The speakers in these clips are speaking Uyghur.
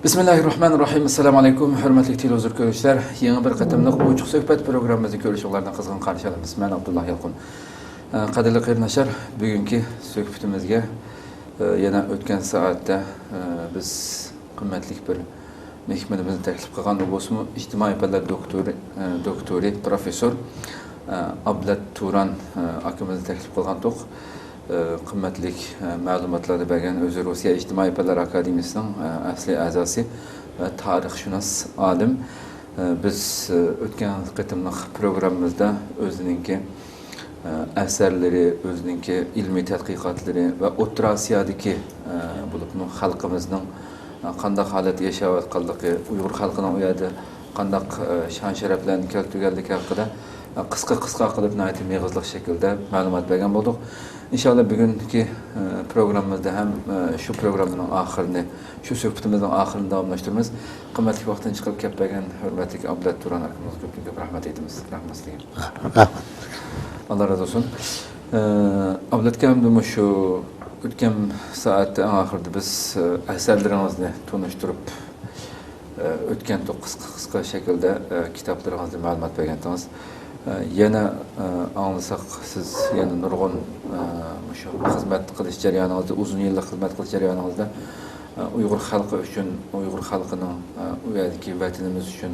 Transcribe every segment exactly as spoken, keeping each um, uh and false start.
بىسمىللاھىررەھمانىررەھىم. ئەسسالامۇ ئەلەيكۇم، ھۆرمەتلىك تېلېۋىزور كۆرۈشلەر. يېڭى بىر قېتىملىق ئوچۇق سۆھبەت پروگراممىمىزنى كۆرۈشۈڭلارنى قىزغىن قارشى ئالىمىز. مەن ئابدۇللا يالقۇن. ئە، قەدىرلىك قېرىنداشلار، بۈگۈنكى سۆھبىتىمىزگە، ئە، يەنە ئۆتكەن سائەتتە، ئە، بىز قىممەتلىك بىر مېھمىنىمىزنى تەكلىپ قىلغان، ئۇ بولسىمۇ ئىجتىمائىي پەنلەر دوكتورى، ئە، دوكتورى، پروفېسسور، ئە، ئابلەت تۇران، ئە، ئاكىمىزنى تەكلىپ قىلغانتۇق. ئە، قىممەتلىك، ئە، مەلۇماتلارنى بەرگەن، ئۆزى روسىيە ئىجتىمائىي پەنلەر ئاكادېمىيىسىنىڭ، ئە، ئەسلىي ئەزاسى ۋە تارىخشۇناس ئالىم. ئە، بىز، ئە، ئۆتكەن قېتىملىق پروگراممىمىزدا ئۆزىنىڭكى، ئە، ئەسەرلىرى، ئۆزىنىڭكى ئىلمىي تەتقىقاتلىرى ۋە ئوتتۇرا ئاسىيادىكى، ئە، بولۇپمۇ خەلقىمىزنىڭ، ئە، قانداق ھالەتتە ياشاۋاتقانلىقى، ئۇيغۇر خەلقىنىڭ ئۇ يەردە قانداق، ئە، شان-شەرەپلەرنى كەلتۈرگەنلىكى ھەققىدە، ئە، قىسقا-قىسقا قىلىپ ناھايىتى مېغىزلىق شەكىلدە مەلۇمات بەرگەن بولدۇق. ئىنشاللا بۈگۈنكى، ئە، پروگراممىمىزدا ھەم، ئە، شۇ پروگراممىنىڭ ئاخىرىنى، شۇ سۆھبىتىمىزنىڭ ئاخىرىنى داۋاملاشتۇرىمىز. قىممەتلىك ۋاقتىنى چىقىرىپ كەپ بەرگەن ھۆرمەتلىك ئابلەت تۇران ئاكىمىزغا كۆپتىن كۆپ رەھمەت ئېيتىمىز. رەھمەت سىزگە. رەھمەت. ئاللا رازى بولسۇن. ئە، ئابلەت ئاكا، ئەمدى مۇشۇ ئۆتكەن سائەتتە ئەڭ ئاخىرىدا بىز، ئە، ئەسەرلىرىڭىزنى تونۇشتۇرۇپ، ئە، ئۆتكەن قىسقا، قىسقا شەكىلدە، ئە، كىتابلىرىڭىزدىن مەلۇمات بەرگەنتىڭىز. ئە، يەنە، ئە، ئاڭلىساق، سىز يەنە نۇرغۇن، ئە، مۇشۇ خىزمەت قىلىش جەريانىڭىزدا، ئۇزۇن يىللىق خىزمەت قىلىش جەريانىڭىزدا، ئە، ئۇيغۇر خەلقى ئۈچۈن، ئۇيغۇر خەلقىنىڭ، ئە، ئۇ يەردىكى ۋەتىنىمىز ئۈچۈن،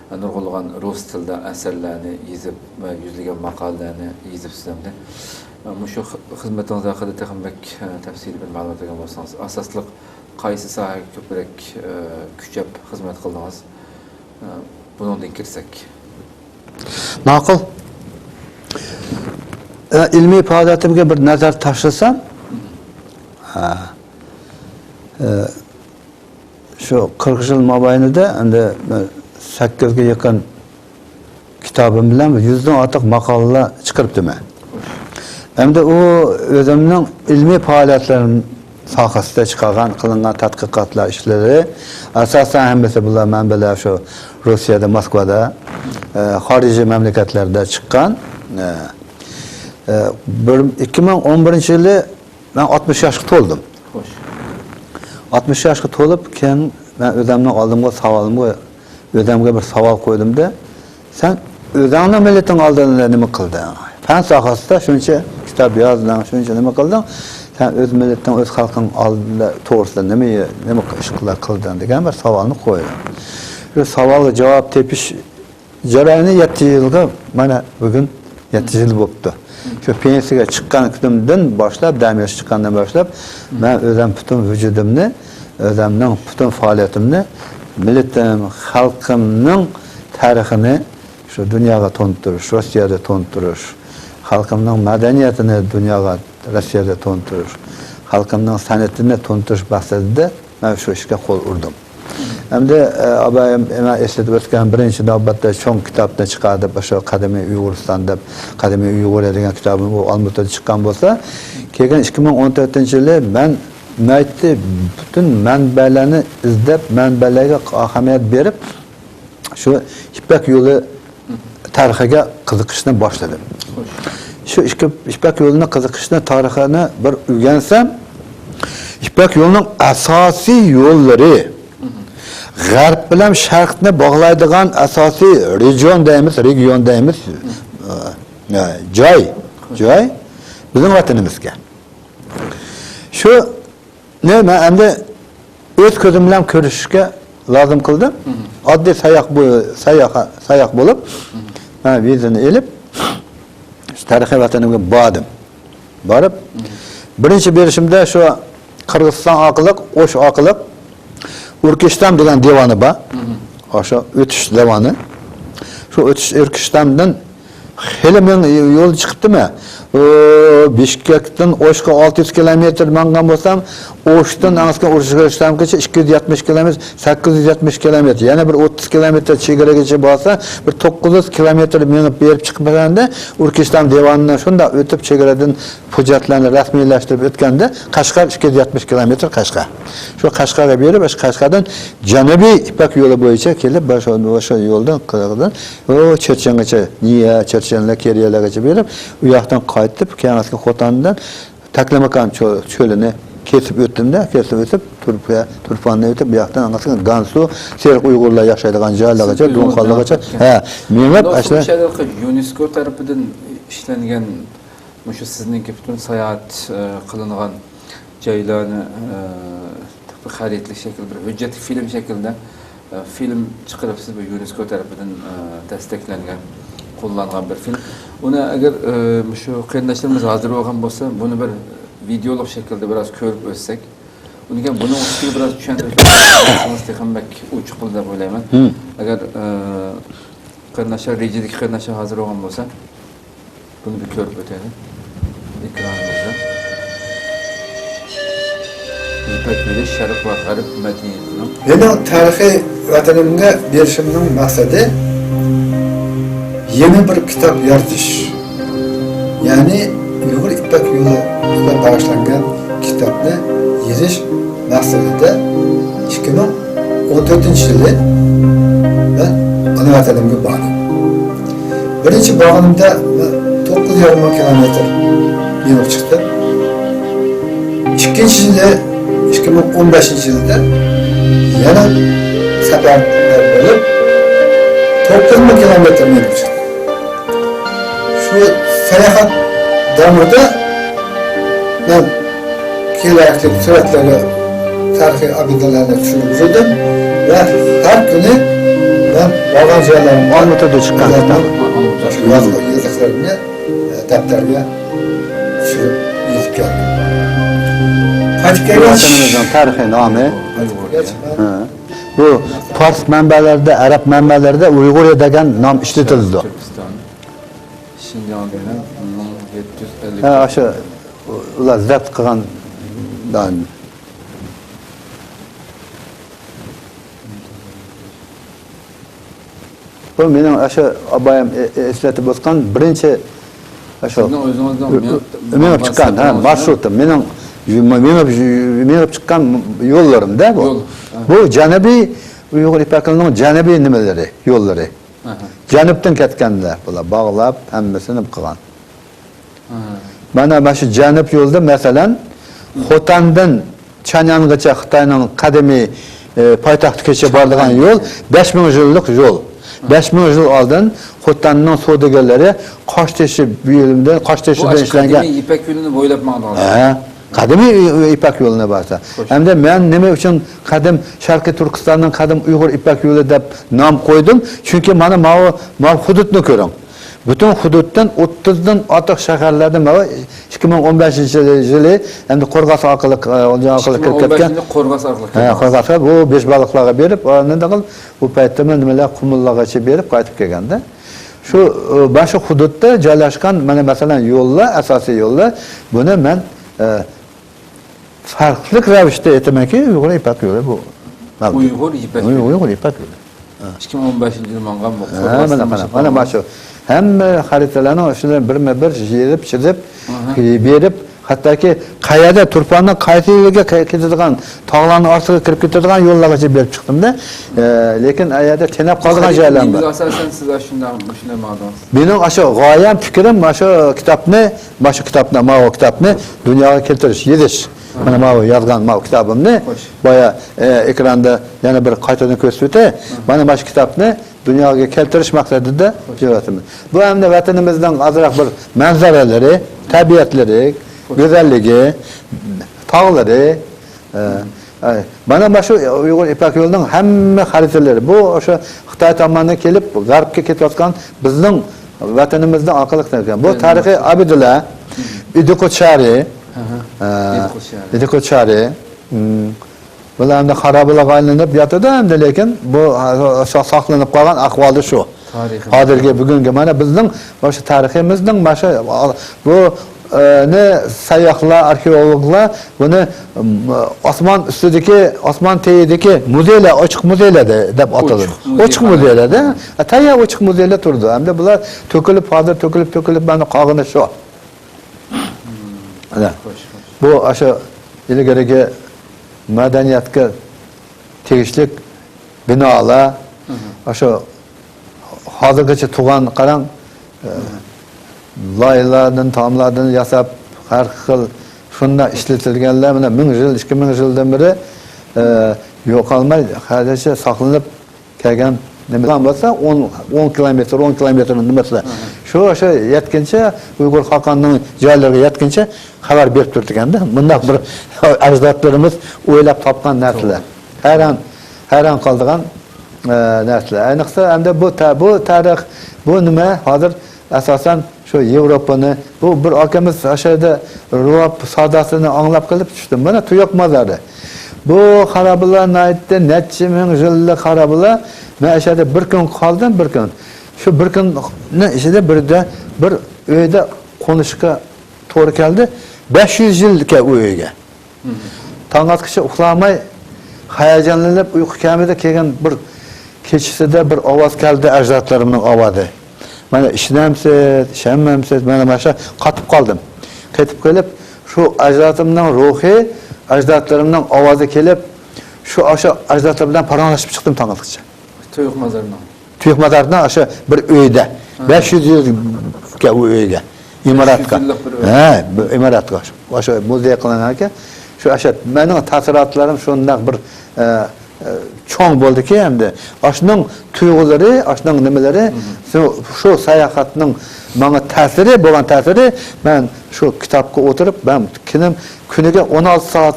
ئە، نۇرغۇنلىغان رۇس تىلىدا ئەسەرلەرنى يېزىپ ۋە يۈزلىگەن ماقالىلەرنى يېزىپسىز ئەمدى. ئە، مۇشۇ خ-، خىزمىتىڭىز ھەققىدە تېخىمۇ بەك، ئە، تەپسىلىي بىر مەلۇمات بەرگەن بولسىڭىز. ئاساسلىق قايسى ساھەگە كۆپرەك، ئە، كۈچەپ خىزمەت قىلدىڭىز؟ ئە، بۇنىڭدىن كىرسەك. ماقۇل. ئە، ئىلمىي پائالىيىتىمگە بىر نەزەر تاشلىسام، ھە، ئە، شۇ قىرىق يىل مابەينىدە ئەمدى سەككىزگە يېقىن كىتابىم بىلەن يۈزدىن ئارتۇق ماقالىلەر چىقىرىپتىمەن. ئەمدى ئۇ ئۆزۈمنىڭ ئىلمىي پائالىيەتلىرىم ساھەسىدە چىقارغان، قىلىنغان تەتقىقاتلار ئىشلىرى، ئاساسەن ھەممىسى بۇلار مەنبەلەر شۇ روسىيەدە، موسكۋادا، ئە، خارىجىي مەملىكەتلەردە چىققان. ئە، ئە، بىر، ئىككى مىڭ ئون بىرىنچى يىلى مەن ئاتمىش ياشقا تولدۇم. خوش. ئاتمىش ياشقا تولۇپ، كېيىن مەن ئۆزۈمنىڭ ئالدىمغا ساۋالىمغا، ئۆزۈمگە بىر ساۋال قويدۇمدا، سەن ئۆزۈڭنىڭ مىللىتىڭ ئالدىدا نېمە قىلدىڭ؟ پەن ساھەسىدە شۇنچە كىتاب يازدىڭ، شۇنچە نېمە قىلدىڭ؟ سەن ئۆز مىللىتىڭ، ئۆز خەلقىڭ ئالدىدا توغرىسىدا نېمە، نېمە ئىشلار قىلدىڭ دېگەن بىر ساۋالنى قويدۇم. شۇ ساۋالغا جاۋاب تېپىش جەريانى يەتتە يىلغا، مانا بۈگۈن يەتتە يىل بوپتۇ. شۇ پېنسىيەگە چىققان كۈنۈمدىن باشلاپ، دەم ئېلىش چىققاندىن باشلاپ، مەن ئۆزۈم پۈتۈن ۋۇجۇدۇمنى، ئۆزۈمنىڭ پۈتۈن پائالىيىتىمنى مىللىتىم، خەلقىمنىڭ تارىخىنى شۇ دۇنياغا تونۇتتۇرۇش، روسىيەدە تونۇتتۇرۇش، خەلقىمنىڭ مەدەنىيىتىنى دۇنياغا، روسىيەدە تونۇتتۇرۇش، خەلقىمنىڭ سەنئىتىنى تونۇتتۇرۇش مەقسىتىدە مەن شۇ ئىشقا قول ئۇردۇم. ئەمدى، ئە، ئابايىم، مەن ئېسلىتىپ ئۆتكەن بىرىنچى نۆۋەتتە چوڭ كىتابنى چىقاردىم، شۇ قەدىمىي ئۇيغۇرىستان دەپ، قەدىمىي ئۇيغۇرىيە دېگەن كىتابىم ئۇ ئالمۇتىدا چىققان بولسا، كېيىن ئىككى مىڭ ئون تۆتىنچى يىلى مەن ناھايىتى پۈتۈن مەنبەلەرنى ئىزدەپ، مەنبەلەرگە ئەھمىيەت بېرىپ، شۇ يىپەك يولى تارىخىغا قىزىقىشنى باشلىدىم. شۇ ئىككى، يىپەك يولىنى قىزىقىشنى، تارىخىنى بىر ئۆگەنسەم، يىپەك يولىنىڭ ئاساسىي يوللىرى، غەرب بىلەن شەرقنى باغلايدىغان ئاساسىي رېجىيون دەيمىز، رېگىيون دەيمىز، ئە، جاي، جاي بىزنىڭ ۋەتىنىمىزكەن. شۇنى مەن ئەمدى ئۆز كۆزۈم بىلەن كۆرۈشۈشكە لازىم قىلدىم. ئاددىي ساياھ بو-، ساياھ، ساياھ بولۇپ، مەن ۋىزىنى ئېلىپ، شۇ تارىخىي ۋەتىنىمگە باردىم. بارىپ، بىرىنچى بېرىشىمدە شۇ قىرغىزىستان ئارقىلىق، ئوش ئارقىلىق ئۇركېشتام دېگەن دىۋانى بار. ئاشۇ ئۆتۈش دىۋانى. شۇ ئۆتۈش، ئۇركېشتامدىن خېلى مىڭ يول چىقىپتىمەن. ئۇ، بىشكەكتىن ئوشقا ئالتە يۈز كىلومېتىر ماڭغان بولسام، ئوشتىن ئەڭسىكەن ئۇركېشتامغىچە ئىككى يۈز يەتمىش كىلومېتىر، سەككىز يۈز يەتمىش كىلومېتىر، يەنە بىر ئوتتۇز كىلومېتىر چېگرىگىچە بارسا، بىر توققۇز يۈز كىلومېتىر مېڭىپ بېرىپ چىقىپ كەلگەندە، ئۇركېشتام دىۋانىنى شۇنداق ئۆتۈپ، چېگرىدىن ھۆججەتلەرنى رەسمىيلەشتۈرۈپ ئۆتكەندە، قەشقەر ئىككى يۈز يەتمىش كىلومېتىر قەشقەر. شۇ قەشقەرگە بېرىپ، شۇ قەشقەردىن جەنۇبىي يىپەك يولى بويىچە كېلىپ، شۇ، شۇ يولدىن قىرغىزدىن ئۇ چېچەنگىچە، نىيە، چېچەنلەر، كېرىيەلەرگىچە بېرىپ، ئۇ ياقتىن قايتىپ، كېيىن خوتەندىن تەكلىماكان چۆ-، چۆلىنى كېسىپ ئۆتتۈم-دە، كېسىپ ئۆتۈپ، تۇرپا-، تۇرپاننى ئۆتۈپ، بۇ ياقتىن ئاڭلىسىڭىز، گانسۇ، سېرىق ئۇيغۇرلار ياشايدىغان جايلارغىچە، سىز دۇڭخانلارغىچە، ئۇيغۇرلار ھە، مېڭىپ، بۇ ئاشۇ ئۇششاق يۇنېسكو تەرىپىدىن ئىشلەنگەن، مۇشۇ سىزنىڭكى پۈتۈن ساياھەت، ئە، قىلىنغان جايلارنى، ئە، خەرىتىلىك شەكىلدە، بىر ھۆججەتلىك فىلىم شەكلىدە، ئە، فىلىم چىقىرىپسىز، بۇ يۇنېسكو تەرىپىدىن، ئە، دەستەكلەنگەن، قوللانغان بىر فىلىم. ئۇنى ئەگەر، ئە، مۇشۇ قېرىنداشلىرىمىز ھازىر بولغان بولسا، بۇنى بىر ۋىدېئولۇق شەكىلدە بىراز كۆرۈپ ئۆتسەك، ئۇنىڭ كېيىن بۇنىڭ ئۈستىگە بىراز چۈشەندۈرۈش بەرسىڭىز تېخىمۇ بەك ئوچۇق بولىدۇ دەپ ئويلايمەن. ھىم. ئەگەر، ئە، قېرىنداشلار، رېجىدىكى قېرىنداشلار ھازىر بولغان بولسا، بۇنى بىر كۆرۈپ ئۆتەيلى. ئېكرانىمىزدا. يىپەك يولى شەرق ۋە غەرب مەدەنىيىتىنىڭ. مېنىڭ تارىخىي ۋەتىنىمگە بېرىشىمنىڭ مەقسىتى يېڭى بىر كىتاب يارىتىش. يەنى ئۇيغۇر يىپەك يولىغا بېغىشلانغان كىتابنى يېزىش مەقسىتىدە ئىككى مىڭ ئون تۆتىنچى يىلى مەن ئانا ۋەتىنىمگە باردىم. بىرىنچى بارغىنىمدا مەن توققۇز يېرىم مىڭ كىلومېتىر مېڭىپ چىقتىم. ئىككىنچى يىلى، ئىككى مىڭ ئون بەشىنچى يىلدا يەنە سەپەردە بولۇپ، توققۇز مىڭ كىلومېتىر مېڭىپ چىقتىم. شۇ ساياھەت داۋامىدا مەن كېلەرلىك سۈرەتلەرگە تارىخىي ئابىدىلەرنى چۈشۈرۈپ يۈردۈم ۋە ھەر كۈنى مەن بارغان جايلارنى، ئالمۇتىدا چىققان كىتاب. يېزىقلىرىمنى دەپتەرگە چۈشۈرۈپ يېزىپ كەلدىم. قايتىپ كەلگەچ، ۋەتىنىمىزنىڭ تارىخىي نامى. قايتىپ كەلگەچ مەن ھە. بۇ پارس مەنبەلەردە، ئەرەب مەنبەلەردە ئۇيغۇر دېگەن نام ئىشلىتىلىدۇ. تۈركىستان، شىنجاڭ دېگەن مىڭ يەتتە يۈز ئەللىك. ھە، ئاشۇ ئۇلار زەپت قىلغان دان. بۇ مېنىڭ ئاشۇ ئابايام ئې-، ئې-، ئېسلىتىپ ئۆتكەن بىرىنچى ئاشۇ سىزنىڭ ئۆزىڭىزنىڭ ئۆ-، مېڭىپ، ئۆ-، مېڭىپ چىققان، ھە، مارشرۇتۇم. مېنىڭ يۈ-، مېڭىپ، مېڭىپ چىققان يوللىرىم-دە بۇ. يول، ھە. بۇ جەنۇبىي ئۇيغۇر يىپەك يولىنىڭ جەنۇبىي نېمىلىرى، يوللىرى. ئەھە. جەنۇبتىن كەتكەنلەر، بۇلار باغلاپ، ھەممىسىنى قىلغان. ھە. مانا، مانا شۇ جەنۇب يولىدا، مەسىلەن، خوتەندىن چانيانغىچە خىتاينىڭ قەدىمىي، ئى، پايتەختىگىچە بارىدىغان يول بەش مىڭ يىللىق يول. ھە. بەش مىڭ يىل ئالدىن خوتەننىڭ سودىگەرلىرى قاشتېشى بۇيرۇمدىن، قاشتېشىدىن ئىشلەنگەن. قەدىمىي يىپەك يولىنى بويلاپ ماڭىدىغان. ھە. قەدىمىي يىپەك يولىنى بارسا. خوش. ئەمدى مەن نېمە ئۈچۈن قەدىم شەرقىي تۈركىستاننىڭ قەدىم ئۇيغۇر يىپەك يولى دەپ نام قويدۇم؟ چۈنكى مانا ماۋۇ، ماۋۇ ھۇدۇدنى كۆرۈڭ. پۈتۈن ھۇدۇدتىن ئوتتۇزدىن ئارتۇق شەھەرلەردىن ماۋۇ ئىككى مىڭ ئون بەشىنچى يىلى ئەمدى قورغاس ئارقىلىق، ئە، ئارقىلىق كىرىپ كەتكەن. ئىككى مىڭ ئون بەشىنچى يىلى قورغاس ئارقىلىق ھە، كىرگەن. قورغاسقا بۇ بېشبالىقلارغا بېرىپ، ئاندىن بۇ پەيتتە نېمىلەر، قۇمۇللارغىچە بېرىپ قايتىپ كەلگەندە. شۇ، ئە، مانا شۇ ھۇدۇدتا جايلاشقان، مانا، مەسىلەن، يوللار، ئاساسىي يوللار، بۇنى مەن، ئە، پەرقلىق رەۋىشتە ئېيتىمەنكى، ئۇيغۇر يىپەك يولى بۇ. ئۇيغۇر يىپەك يولى. ئۇيغۇر يىپەك يولى. ھە. ئىككى مىڭ ئون بەشىنچى يىلى ماڭغان بۇ. ھە، مانا قارا، مانا، مانا شۇ. ھەممە خەرىتىلەرنىڭ ئىچىدىن بىرمۇ بىر يېزىپ، چىزىپ، ئاھا، بېرىپ، ھەتتاكى قەيەردە، تۇرپاننىڭ قايسى يېرىگە كە-، كېتىدىغان، تاغلارنىڭ ئارىسىغا كىرىپ كېتىدىغان يوللارغىچە بېرىپ چىقتىم-دە. ئە، لېكىن ئۇ يەردە تېنەپ قالىدىغان جايلارمۇ بار. ئاساسەن سىز ئاشۇنداق، مۇشۇنداق ماڭدىڭىز. مېنىڭ ئاشۇ غايەم، پىكرىم، مانا شۇ كىتابنى، مانا شۇ كىتابنى، ماۋۇ كىتابنى دۇنياغا كەلتۈرۈش، يېزىش. مانا ماۋۇ يازغان ماۋۇ كىتابىمنى خوش. بايا، ئە، ئېكراندا يەنە بىر قايتىدىن كۆرسىتىۋېتەي. ھە. مانا، مانا شۇ كىتابنى دۇنياغا كەلتۈرۈش مەقسىتىدە خوش. يېزىۋاتىمەن. بۇ ئەمدى ۋەتىنىمىزنىڭ ئازراق بىر مەنزىرىلىرى، تەبىئەتلىرى، خوش. گۈزەللىكى، تاغلىرى، ئە، ئە، مانا، مانا شۇ ئۇيغۇر يىپەك يولىنىڭ ھەممە خەرىتىلىرى. بۇ ئاشۇ خىتاي تاماندا كېلىپ، غەربكە كېتىۋاتقان بىزنىڭ ۋەتىنىمىزدىن ئارقىلىق كەلگەن. بۇ تارىخىي ئابىدىلەر، ئىدىكوچارى، ھە، ھە. ئە، ئىدىكوچارى. ئىدىكوچارى. ھىم. بۇلار ئەمدى خارابىلارغا ئايلىنىپ ياتىدۇ ئەمدى، لېكىن بۇ ھا-، سا-، ساقلىنىپ قالغان ئەھۋالى شۇ. تارىخىمىز. ھازىرقى بۈگۈنگە مانا بىزنىڭ مانا شۇ تارىخىمىزنىڭ مانا شۇ، بۇ، ئە، نى سەيياھلار، ئارخېئولوگلار بۇنى، ئىم، ئاسمان ئۈستىدىكى، ئاسمان تېگىدىكى مۇزېيلار، ئوچۇق مۇزېيلار دە-، دەپ ئاتىلىدۇ. ئوچۇق مۇزېي. ئوچۇق مۇزېيلار دە. ئە، تەييار ئوچۇق مۇزېيلار تۇرىدۇ. ئەمدى بۇلار تۆكۈلۈپ، ھازىر تۆكۈلۈپ، تۆكۈلۈپ، مانا قالغىنى شۇ. مم. ئەنە. خوش، خوش. بۇ ئاشۇ ئىلگىرىكى مەدەنىيەتكە تېگىشلىك بىنالار، مم، ئاشۇ ھازىرغىچە تۇرغان، قاراڭ، ئە، مم، لايلاردىن، تاملاردىن ياساپ، ھەر خىل بۇنداق ئىشلىتىلگەنلەر مانا مىڭ يىل، ئىككى مىڭ يىلدىن بېرى، ئە، يوقالماي، ھازىرچە ساقلىنىپ كەلگەن نېمە بولسا، ئون، ئون كىلومېتىر، ئون كىلومېتىر نېمىسى. شۇ، شۇ يەتكىنىچە، ئۇيغۇر خاقاننىڭ جايلىرىغا يەتكىنىچە خەۋەر بېرىپ تۇرىدىكەندە. مۇنداق بىر ئەجدادلىرىمىز ئويلاپ تاپقان نەرسىلەر. ھەيران، ھەيران قالىدىغان، ئە، نەرسىلەر. ئەينىقسا، ئەمدى بۇ تا-، بۇ تارىخ، بۇ نېمە؟ ھازىر ئاساسەن شۇ ياۋروپانى، بۇ بىر ئاكىمىز ئاشۇ يەردە رۇۋاب ساداسىنى ئاڭلاپ قېلىپ چۈشتۈم. مانا تۇيۇق مازارى. بۇ خارابىلار ناھايىتى نەچچە مىڭ يىللىق خارابىلار. مەن ئاشۇ يەردە بىر كۈن قالدىم، بىر كۈن. شۇ بىر كۈننىڭ ئىچىدە بىردە بىر ئۆيدە قونۇشقا توغرا كەلدى. بەش يۈز يىلكەن ئۇ ئۆيگە. تاڭ ئاتقىچە ئۇخلىماي، ھاياجانلىنىپ، ئۇيقۇ كەلمىدى، كېيىن بىر كېچىسىدە بىر ئاۋاز كەلدى، ئەجدادلىرىمنىڭ ئاۋازى. مانا ئىشىنەمسىز، ئىشەنمەمسىز، مانا ماشۇ قېتىپ قالدىم. قېتىپ قېلىپ، شۇ ئەجدادىمنىڭ روھى، ئەجدادلىرىمنىڭ ئاۋازى كېلىپ، شۇ، ئاشۇ ئەجدادلار بىلەن پاراڭلىشىپ چىقتىم تاڭ ئاتقىچە. تۇيۇق مازارنىڭ. تۇيۇق مازارنىڭ ئاشۇ بىر ئۆيدە، بەش يۈز يىلكەن ئۇ ئۆيگە، ئىمارەتكە. بەش يۈز يىللىق بىر ئۆي. ھە، بىر ئىمارەتكە. ئاشۇ مۇزېي قىلىنغانكەن، شۇ ئاشۇ مېنىڭ تەسىراتلىرىم شۇنداق بىر، ئە، ئە، چوڭ بولدىكى ئەمدى. ئاشۇنىڭ تۇيغۇلىرى، ئاشۇنىڭ نېمىلىرى، شۇ، شۇ ساياھەتنىڭ ماڭا تەسىرى، بولغان تەسىرى، مەن شۇ كىتابقا ئوتتۇرۇپ، مەن كۈنۈم، كۈنىگە ئون ئالتە سائەت،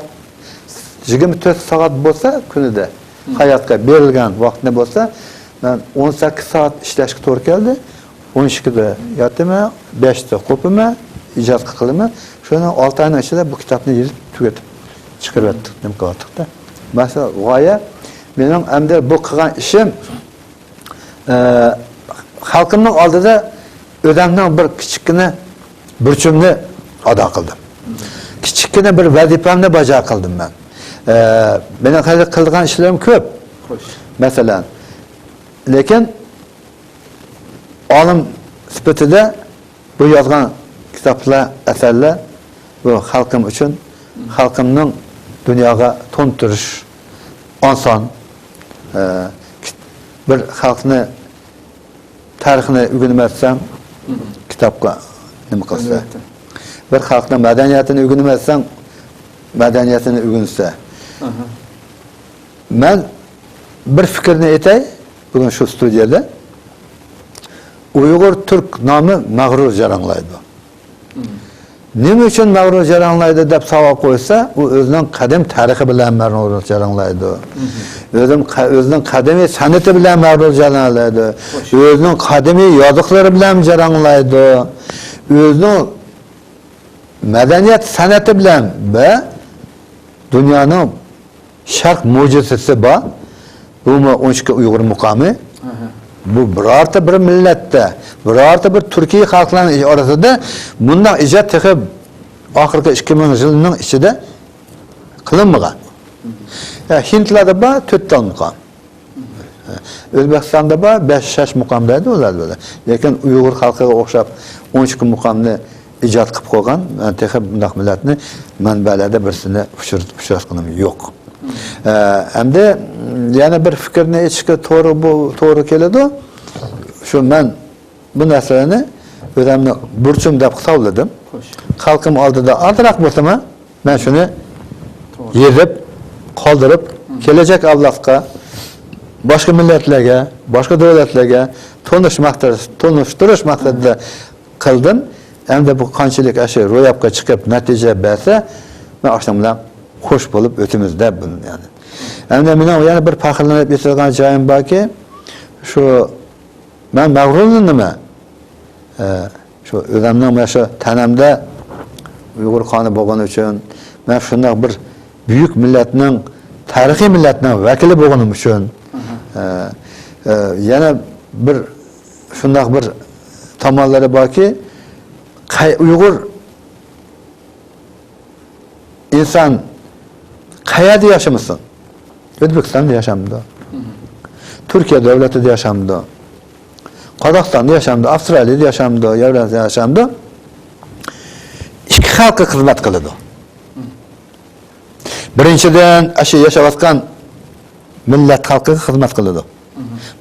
يىگىرمە تۆت سائەت بولسا كۈنىدە، ھاياتقا بېرىلگەن ۋاقتىنى بولسا، مەن ئون سەككىز سائەت ئىشلەشكە توغرا كەلدى. ئون ئىككىدە ياتىمەن، بەشتە قوپىمەن، ئىجاد قىلىمەن. شۇنىڭ ئالتە ئاينىڭ ئىچىدە بۇ كىتابنى يېزىپ تۈگىتىپ چىقىرىۋەتتۇق، نېمە قىلىۋەتتۇق-دە. مەسىلەن، غايە مېنىڭ ئەمدى بۇ قىلغان ئىشىم، ئە، خەلقىمنىڭ ئالدىدا ئۆزۈمنىڭ بىر كىچىككىنە بۇرچۇمنى ئادا قىلدىم. كىچىككىنە بىر ۋەزىپەمنى باجا قىلدىم مەن. ئە، مېنىڭ ھېلى قىلىدىغان ئىشلىرىم كۆپ. خوش. مەسىلەن، لېكىن ئالىم سۈپىتىدە بۇ يازغان كىتابلار، ئەسەرلەر بۇ خەلقىم ئۈچۈن، خەلقىمنىڭ دۇنياغا تونۇتۇش، ئانسان، ئە، بىر خەلقنى تارىخىنى ئۆگىنىمەتسەڭ، كىتابقا نېمە قىلسا. ئەلۋەتتە. بىر خەلقنىڭ مەدەنىيەتىنى ئۆگىنىمەتسەڭ، مەدەنىيەتىنى ئۆگىنىسە. ئاھا. مەن بىر پىكىرنى ئېيتاي، بۈگۈن شۇ ستۇدىيەدە. ئۇيغۇر تۈرك نامى مەغرۇر جاراڭلايدۇ. نېمە ئۈچۈن مەغرۇر جاراڭلايدۇ دەپ سوئال قويسا، ئۇ ئۆزىنىڭ قەدىم تارىخى بىلەن مەغرۇر جاراڭلايدۇ. ئۆزىنىڭ قە-، ئۆزىنىڭ قەدىمىي سەنئىتى بىلەن مەغرۇر جاراڭلايدۇ. ئۆزىنىڭ قەدىمىي يازىقلىرى بىلەن جاراڭلايدۇ. ئۆزىنىڭ مەدەنىيەت سەنئىتى بىلەن ۋە دۇنيانىڭ شەرق مۆجىزىسى بار. بۇمۇ ئون ئىككى ئۇيغۇر مۇقامى. ئەھە. بۇ بىرەرتە بىر مىللەتتە، بىرەرتە بىر تۈركىي خەلقلەرنىڭ ئارىسىدا مۇنداق ئىجاد تېخى ئاخىرقى ئىككى مىڭ يىلنىڭ ئىچىدە قىلىنمىغان. يا، ھىندلاردا بار تۆت تال مۇقام. ئۆزبېكىستاندا بار بەش، شەش مۇقام دەيدۇ ئۇلار بىلەن. لېكىن ئۇيغۇر خەلقىگە ئوخشاپ ئون ئىككى مۇقامنى ئىجاد قىلىپ قويغان، مەن تېخى بۇنداق مىللەتنى مەنبەلەردە بىرسىنى ئۇچرىتىپ، ئۇچراتقىنىم يوق. ئە، ئەمدى يەنە بىر پىكىرنى ئېيتىشقا توغرا، بۇ توغرا كېلىدۇ. شۇ مەن بۇ نەرسىلەرنى ئۆزۈمنى بۇرچۇم دەپ ھېسابلىدىم. خوش. خەلقىم ئالدىدا ئازراق بولسىمۇ، مەن شۇنى توغرا. يېزىپ، قالدۇرۇپ، كېلەچەك ئەۋلادقا، باشقا مىللەتلەرگە، باشقا دۆلەتلەرگە تونۇش مەقسەت-، تونۇشتۇرۇش مەقسىتىدە قىلدىم. ئەمدى بۇ قانچىلىك ئاشۇ روياپقا چىقىپ نەتىجە بەرسە، مەن ئاشۇنىڭ بىلەن خوش بولۇپ ئۆتىمىز دەپ بۇنى، يەنى. ئەمدى مېنىڭ يەنە بىر پەخىرلىنىپ ئېيتىدىغان جايىم باركى، شۇ مەن مەغرۇرلىنىمەن. ئە، شۇ ئۆزۈمنىڭ مانا شۇ تەنەمدە ئۇيغۇر قانى بولغىنى ئۈچۈن، مەن شۇنداق بىر بۈيۈك مىللەتنىڭ، تارىخىي مىللەتنىڭ ۋەكىلى بولغىنىم ئۈچۈن، ئە، ئە، يەنە بىر شۇنداق بىر تاماللىرى باركى، قەي-، ئۇيغۇر ئىنسان قەيەردە ياشىمىسۇن، ئۆزبېكىستاندا ياشامدۇ، تۈركىيە دۆلىتىدە ياشامدۇ، قازاقىستاندا ياشامدۇ، ئاۋسترالىيەدە ياشامدۇ، ياۋروپادا ياشامدۇ، ئىككى خەلققە خىزمەت قىلىدۇ. بىرىنچىدىن، ئاشۇ ياشاۋاتقان مىللەت خەلقىگە خىزمەت قىلىدۇ.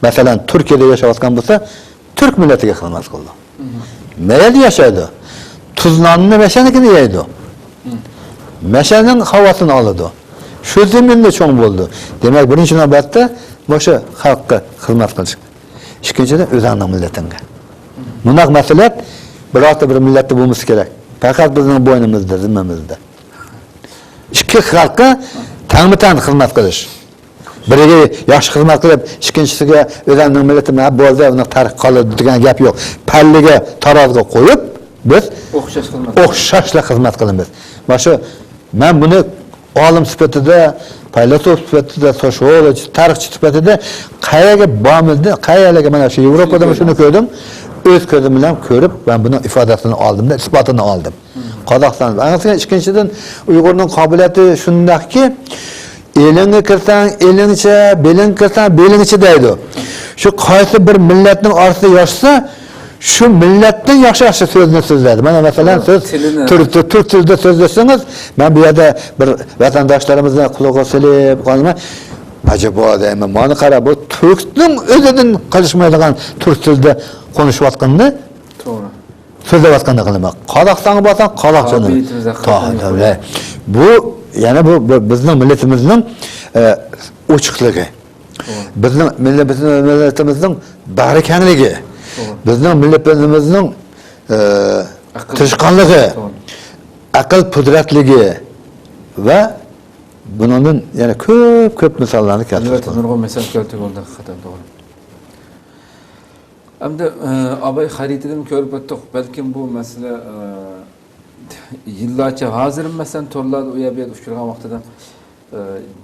مەسىلەن، تۈركىيەدە ياشاۋاتقان بولسا، تۈرك مىللىتىگە خىزمەت قىلىدۇ. مەيلى ياشايدۇ. تۇز ناننى مەشەنىكىنى يەيدۇ. مەشەنىڭ ھاۋاسىنى ئالىدۇ. شۇ زېمىندا چوڭ بولىدۇ. دېمەك، بىرىنچى نۆۋەتتە مۇشۇ خەلققە خىزمەت قىلىش. ئىككىنچىدىن، ئۆزۈڭنىڭ مىللىتىڭگە. مۇنداق مەسئۇلىيەت بىرەر بىر مىللەتتە بولمىسا كېرەك. پەقەت بىزنىڭ بوينىمىزدا، زىممىمىزدە. ئىككى خەلققە تەڭمۇ-تەڭ خىزمەت قىلىش. بىرىگە ياخشى خىزمەت قىلىپ، ئىككىنچىسىگە ئۆزۈمنىڭ مىللىتىم، ھە، بولدى، ئۇنىڭ تەرىقى قالىدۇ دېگەن گەپ يوق. پەللىگە، تارازىغا قويۇپ، بىز ئوخشاش خىزمەت، ئوخشاشلا خىزمەت قىلىمىز. مانا شۇ، مەن بۇنى ئالىم سۈپىتىدە، پەيلاسوپ سۈپىتىدە، سوسىيولوگ، تارىخچى سۈپىتىدە قەيەرگە بارمىدى، قەيەرلەرگە، مانا شۇ ياۋروپادا شۇنى كۆردۈم. ئۆز كۆزۈم بىلەن كۆرۈپ، مەن بۇنىڭ ئىپادىسىنى ئالدىم، ئىسپاتىنى ئالدىم. قازاقىستان. ئەڭ ئىككىنچىدىن، ئۇيغۇرنىڭ قابىلىيىتى شۇنداقكى، ئېلىڭگە كىرسەڭ ئېلىڭچە، بېلىڭگە كىرسەڭ بېلىڭچە دەيدۇ. شۇ قايسى بىر مىللەتنىڭ ئارىسىدا ياشىسا، شۇ مىللەتتىن ياخشى ياخشى سۆزنى سۆزلەيدۇ. مانا مەسىلەن، سىز تۈرك، تۈرك تىلىدا سۆزلىسىڭىز، مەن بۇ يەردە بىر ۋەتەنداشلىرىمىزنى قۇلىقىغا سېلىپ قالىمەن. ئەجەبا دەيمەن، مانا قارا، بۇ تۈركنىڭ ئۆزىدىن قېلىشمايدىغان تۈرك تىلىدا قونۇشۇۋاتقىنىنى سۆزلەۋاتقاندەك قىلىمەن. قازاقىستانغا بارساڭ، قازاقچىنى. قابىلىيىتىمىز ھەققىدە. بۇ، يەنە بۇ، بۇ بىزنىڭ مىللىتىمىزنىڭ، ئە، ئوچۇقلۇقى. بىزنىڭ مىللىتىمىزنىڭ بەھرى كەڭلىكى. بىزنىڭ مىللىتىمىزنىڭ، ئە، تىرىشقانلىقى. ئەقىل قۇدرەتلىكى ۋە بۇنىڭدىن يەنە كۆپ، كۆپ مىساللارنى كەلتۈرۈپ. ئەلۋەتتە، نۇرغۇن مىسال كەلتۈرۈپ بولدى، ھەقىقەتەن توغرا. ئەمدى، ئە، ئاباي خەرىتىدىن كۆرۈپ ئۆتتۇق. بەلكىم بۇ مەسىلە، ئە، يىللارچە، ھازىرمۇ مەسىلەن تورلاردا ئۇ يەر بۇ يەردە ئۇچرىغان ۋاقتىدا، ئە،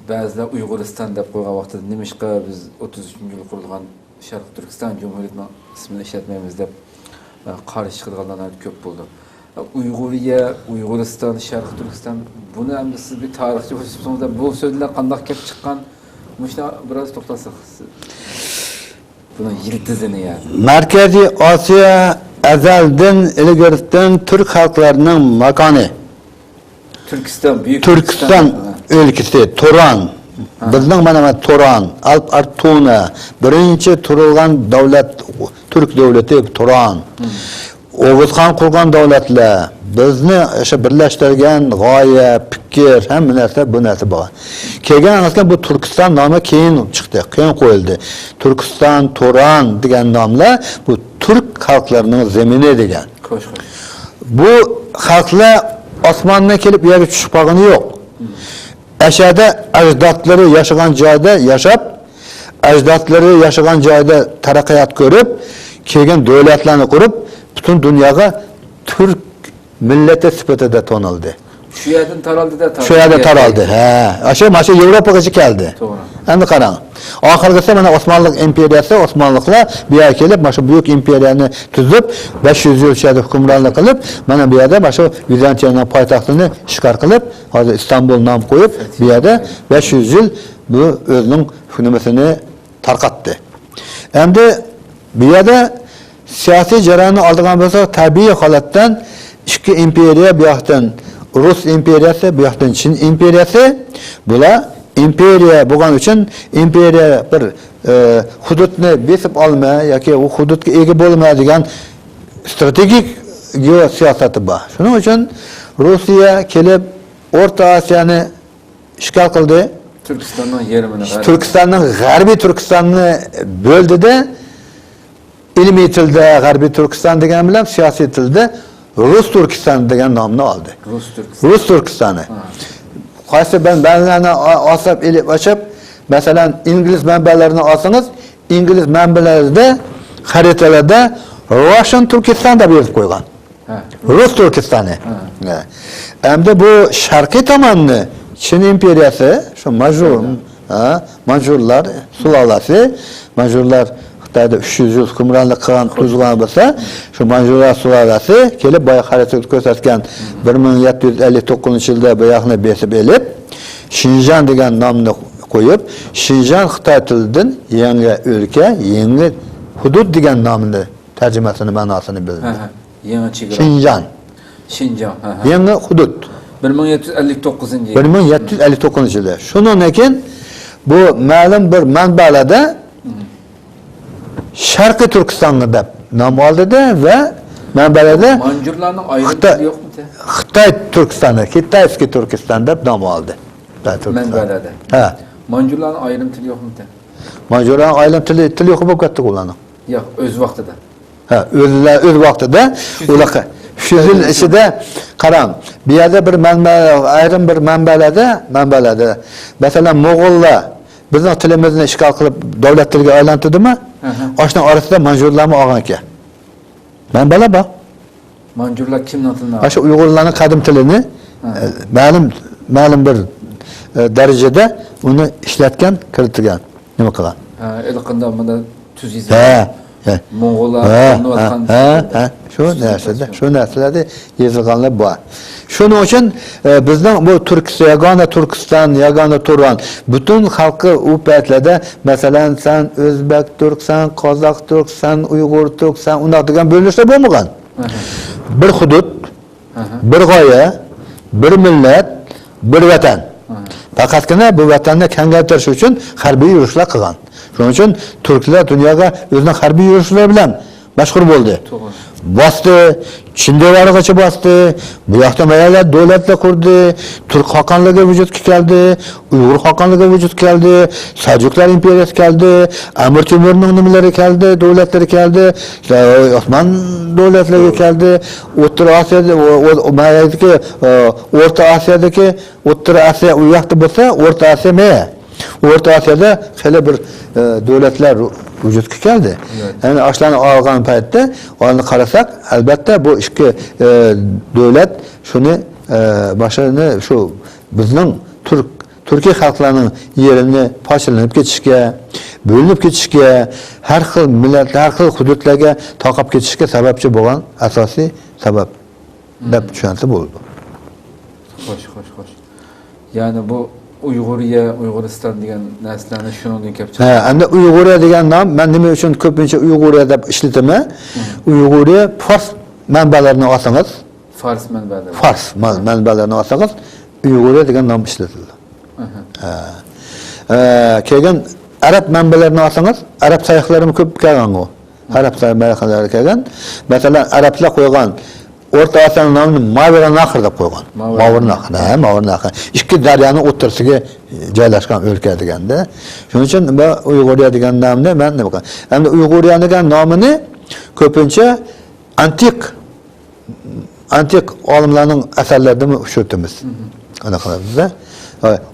بەزىلەر ئۇيغۇرىستان دەپ قويغان ۋاقتىدا، نېمىشقا بىز ئوتتۇز ئۈچىنچى يىلى قۇرۇلغان شەرقىي تۈركىستان جۇمھۇرىيىتىنىڭ ئىسمىنى ئىشلەتمەيمىز دەپ، ئە، قارشى چىقىدىغانلار ناھايىتى كۆپ بولدى. ئە، ئۇيغۇرىيە، ئۇيغۇرىستان، شەرقىي تۈركىستان، بۇنى ئەمدى سىز بىر تارىخچى بولۇپ چىقتىڭىز، بۇ سۆزلەر قانداق كەپ چىققان؟ مۇشۇنى بىراز توختالساق. بۇنىڭ يىلتىزىنى يەنى. مەركەزىي ئاسىيا ئەزەلدىن ئىلگىرىدىن تۈرك خەلقلىرىنىڭ ماكانى. تۈركىستان، بۈيۈك تۈركىستان ئۆلكىسى، تۇران. بىزنىڭ مانا، مانا تۇران، ئەلپ ئارتۇنە، بىرىنچى تۇرۇلغان دۆلەت، تۈرك دۆلىتى تۇران. ئوغۇزخان قۇرغان دۆلەتلەر، بىزنى شۇ بىرلەشتۈرگەن غايە، پىكىر، ھەممە نەرسە، بۇ نەرسە بار. كېيىن ئەسكەن بۇ تۈركىستان نامى كېيىن چىقتى، كېيىن قويۇلدى. تۈركىستان، تۇران دېگەن ناملار بۇ تۈرك خەلقلىرىنىڭ زېمىنى دېگەن. خوش، خوش. بۇ خەلقلەر ئاسماندىن كېلىپ بۇ يەرگە چۈشۈپ قالغىنى يوق. ئەشەدە ئەجدادلىرى ياشىغان جايدا ياشاپ، ئەجدادلىرى ياشىغان جايدا تەرەققىيات كۆرۈپ، كېيىن دۆلەتلەرنى قۇرۇپ، پۈتۈن دۇنياغا تۈرك مىللىتى سۈپىتىدە تونۇلدى. شۇ يەردىن تارالدى-دە، شۇ يەردە تارالدى. ھە، ئاشۇ، مانا شۇ ياۋروپىغىچە كەلدى. توغرا. ئەمدى قاراڭ. ئاخىرقىسى مانا ئوسمانلىق ئىمپېرىيەسى، ئوسمانلىقلار بۇ يەرگە كېلىپ، مانا شۇ بۈيۈك ئىمپېرىيەنى تۈزۈپ، بەش يۈز يىل شۇ يەردە ھۆكۈمرانلىق قىلىپ، مانا بۇ يەردە مانا شۇ ۋىزانتىيەنىڭ پايتەختىنى ئىشغال قىلىپ، ھازىر ئىستانبۇل نام قويۇپ، بۇ يەردە بەش يۈز يىل بۇ ئۆزىنىڭ ھۆكۈمىتىنى تارقاتتى. ئەمدى بۇ يەردە سىياسىي جەرياننى ئالىدىغان بولساق، تەبىئىي ھالەتتىن ئىككى ئىمپېرىيە، بۇ ياقتىن رۇس ئىمپېرىيەسى، بۇ ياقتىن چىن ئىمپېرىيەسى. بۇلار ئىمپېرىيە بولغان ئۈچۈن ئىمپېرىيە بىر، ئە، ھۇدۇدنى بېسىپ ئالما ياكى ئۇ ھۇدۇدقا ئىگە بولما دېگەن ستراتېگىك گېئوسىياسەتى بار. شۇنىڭ ئۈچۈن روسىيە كېلىپ ئورتا ئاسىيانى ئىشغال قىلدى. تۈركىستاننىڭ يېرىمىنى، غەربىي. تۈركىستاننىڭ غەربىي تۈركىستاننى بۆلدى-دە، ئىلمىي تىلدا غەربىي تۈركىستان دېگەن بىلەن سىياسىي تىلدا رۇس تۈركىستان دېگەن نامنى ئالدى. رۇس تۈركىستانى. رۇس تۈركىستانى. ھە. قايسى مەنبەلەرنى ئا-، ئاساپ ئېلىپ ئېچىپ، مەسىلەن، ئىنگلىز مەنبەلىرىنى ئالسىڭىز، ئىنگلىز مەنبەلەردە، خەرىتىلەردە راشن تۈركىستان دەپ يېزىپ قويغان. ھە. رۇس تۈركىستانى. ھە. ھە. ئەمدى بۇ شەرقىي تاماننى چىن ئىمپېرىيەسى، شۇ ماژۇر، ھە، مانجۇرلار سۇلالىسى، مانجۇرلار خىتايدا ئۈچ يۈز يىل ھۆكۈمرانلىق قىلغان، تۇرغان بولسا، شۇ مانجۇرلار سۇلالىسى كېلىپ بايا خەرىتىدە كۆرسەتكەن بىر مىڭ يەتتە يۈز ئەللىك توققۇزىنچى يىلدا بۇ ياقنى بېسىپ ئېلىپ، شىنجاڭ دېگەن نامنى قويۇپ، شىنجاڭ خىتاي تىلىدىن يېڭى ئۆلكە، يېڭى ھۇدۇد دېگەن نامنى تەرجىمەسىنى، مەناسىنى بىلدى. ھە، ھە. يېڭى چېگرا. شىنجاڭ. شىنجاڭ، ھە، ھە. يېڭى ھۇدۇد. بىر مىڭ يەتتە يۈز ئەللىك توققۇزىنچى يىل. بىر مىڭ يەتتە يۈز ئەللىك توققۇزىنچى يىلى. شۇنىڭدىن كېيىن بۇ مەلۇم بىر مەنبەلەردە شەرقىي تۈركىستانغا دەپ نام ئالدى ۋە مەنبەلەردە مانجۇرلارنىڭ ئايرىم خىتا- تىلى يوقمىكەن؟ خىتاي تۈركىستانى، كىتايسكىي تۈركىستان دەپ نام ئالدى. خىتاي تۈركىستانى. مەنبەلەردە. ھە. مانجۇرلارنىڭ ئايرىم تىلى يوقمىكەن؟ مانجۇرلارنىڭ ئايرىم تىلى، تىلى يوق بولۇپ كەتتى ئۇلارنىڭ. ياق، ئۆز ۋاقتىدا. ھە، ئۆزلە ئۆز ۋاقتىدا ئۇلار ئۈچ يۈز يىل ئىچىدە، قاراڭ، بۇ يەردە بىر مەنبە، ئايرىم بىر مەنبەلەردە، مەنبەلەردە، مەسىلەن، موغۇللار بىزنىڭ تىلىمىزنى ئىشغال قىلىپ دۆلەت تىلىگە ئايلاندۇردىمۇ؟ ئاشۇنىڭ ئارىسىدا مانجۇرلارمۇ ئالغان ئىكەن. مەنبەلەر بار. مانجۇرلار كىمنىڭ تىلىنى ئاشۇ ئۇيغۇرلارنىڭ قەدىم تىلىنى، ئە، مەلۇم، مەلۇم بىر، ئە، دەرىجىدە ئۇنى ئىشلەتكەن، كىرىتكەن، نېمە قىلغان؟ ھە، ھېلىقىندا مۇندا تۈز يېزىق. ھە، ھە. موڭغۇللار ھە، قوللىنىۋاتقان ھە، ھە، ھە. شۇ نەرسىدە، شۇ نەرسىلەردە يېزىلغانلار بار. شۇنىڭ ئۈچۈن، ئە، بىزنىڭ بۇ تۈركىس-، ياگانە تۈركىستان، ياگانە تۇران، پۈتۈن خەلقى ئۇ پەيتلەردە، مەسىلەن، سەن ئۆزبەك تۈرك، سەن قازاق تۈرك، سەن ئۇيغۇر تۈرك، سەن ئۇنداق دېگەن بۆلۈنۈشلەر بولمىغان. بىر ھۇدۇد، بىر غايە، بىر مىللەت، بىر ۋەتەن. پەقەتكىنە بۇ ۋەتەننى كەڭەيتىش ئۈچۈن ھەربىي يۈرۈشلەر قىلغان. شۇنىڭ ئۈچۈن تۈركلەر دۇنياغا ئۆزىنىڭ ھەربىي يۈرۈشلىرى بىلەن مەشھۇر بولدى. باستى، چىن دىۋارىغىچە باستى. بۇ ياقتا مەيەلەر دۆلەتلەر قۇردى. تۈرك خاقانلىقى ۋۇجۇدقا كەلدى. ئۇيغۇر خاقانلىقى ۋۇجۇدقا كەلدى. سەلجۇقلار ئىمپېرىيىسى كەلدى. ئەمىر تېمۇرنىڭ نېمىلىرى كەلدى، دۆلەتلىرى كەلدى. ئوسمان دۆلەتلىرى كەلدى. ئوتتۇرا ئاسىيادا، ئو-، ئو-، مەيەدىكى، ئە، ئورتا ئاسىيادىكى، ئوتتۇرا ئاسىيا ئۇ ياقتا بولسا، ئورتا ئاسىيا مەيە. ئورتا ئاسىيادا خېلى بىر، ئە، دۆلەتلەر ۋۇجۇدقا كەلدى. يەنى ئاشۇلارنى ئالغان پەيتتە، ئۇلارنى قارىساق، ئەلبەتتە، بۇ ئىككى، ئە، دۆلەت شۇنى، ئە، باشلىرىنى شۇ بىزنىڭ تۈرك، تۈركىي خەلقلەرنىڭ يېرىنى پارچىلىنىپ كېتىشكە، بۆلۈنۈپ كېتىشكە، ھەر خىل مىللەت، ھەر خىل ھۇدۇدلارغا تارقاپ كېتىشكە سەۋەبچى بولغان ئاساسىي سەۋەب دەپ چۈشەنسە بولىدۇ. خوش، خوش، خوش. يەنى بۇ ئۇيغۇرىيە، ئۇيغۇرىستان دېگەن نەرسىلەرنى شۇنىڭدىن كەپ چىقتى. ھە، ئەمدى ئۇيغۇرىيە دېگەن نام، مەن نېمە ئۈچۈن كۆپىنچە ئۇيغۇرىيە دەپ ئىشلىتىمەن؟ ئۇيغۇرىيە فارس مەنبەلىرىنى ئالسىڭىز، فارس مەنبەلىرى. فارس مەن-، مەنبەلىرىنى ئالسىڭىز، ئۇيغۇرىيە دېگەن نام ئىشلىتىلىدۇ. ھە. ئە، كېيىن ئەرەب مەنبەلىرىنى ئالسىڭىز، ئەرەب ساياھلىرىمۇ كۆپ كەلگەنغۇ. ئەرەب ساياھلىرى كەلگەن. مەسىلەن، ئەرەبلەر قويغان ئورتا ئاسىيانىڭ نامىنى ماۋېرانناخر دەپ قويغان. ماۋېرانناخر، ھە، ماۋېرانناخر. ئىككى دەريانىڭ ئوتتۇرىسىغا جايلاشقان ئۆلكە دېگەندە. شۇنىڭ ئۈچۈن بۇ ئۇيغۇرىيە دېگەن نامنى مەن نېمە قىلغان. ئەمدى ئۇيغۇرىيە دېگەن نامىنى كۆپىنچە ئانتىك، ئانتىك ئالىملارنىڭ ئەسەرلىرىدىمۇ ئۇچرىتىمىز. ئانا قىلىمىز-دە.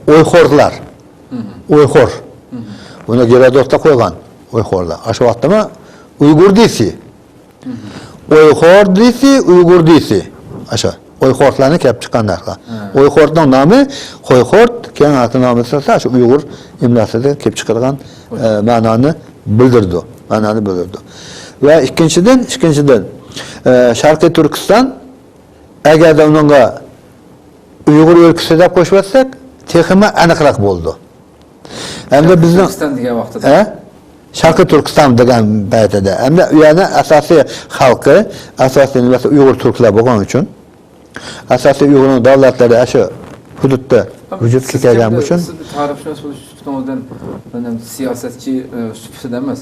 ئويخورلار. ئويخور. بۇنى گېرودوتتا قويغان. ئويخورلار. ئاشۇ ۋاقىتتىمۇ ئۇيغۇر دېسى. ئويخور دېسى، ئۇيغۇر دېسى. ئاشۇ ئويخورلارنى كەپ چىققان نەرسە. ئويخورنىڭ نامى خويخورت، كېيىن ئارقا نامى بولسا شۇ ئۇيغۇر ئىملاسىدا كېلىپ چىقىدىغان، ئە، مەنانى بىلدۈرىدۇ. مەنانى بىلدۈرىدۇ. ۋە ئىككىنچىدىن، ئىككىنچىدىن، ئە، شەرقىي تۈركىستان، ئەگەردە ئۇنىڭغا ئۇيغۇر ئۆلكىسى دەپ قوشۇۋەتسەك، تېخىمۇ ئېنىقراق بولىدۇ. ئەمدى بىزنىڭ تۈركىستان دېگەن ۋاقتىدا. ھە؟ شەرقىي تۈركىستان دېگەن پەيتىدە. ئەمدى ئۇ يەرنىڭ ئاساسىي خەلقى، ئاساسىي نېمىسى ئۇيغۇر تۈركلەر بولغان ئۈچۈن، ئاساسىي ئۇيغۇرنىڭ دۆلەتلىرى ئاشۇ ھۇدۇدتا ۋۇجۇدقا كەلگەن ئۈچۈن. سىز تارىخشۇناس بولۇش سۈپىتىڭىزدىن، مەن سىياسەتچى، ئە، سۈپىتىدە ئەمەس.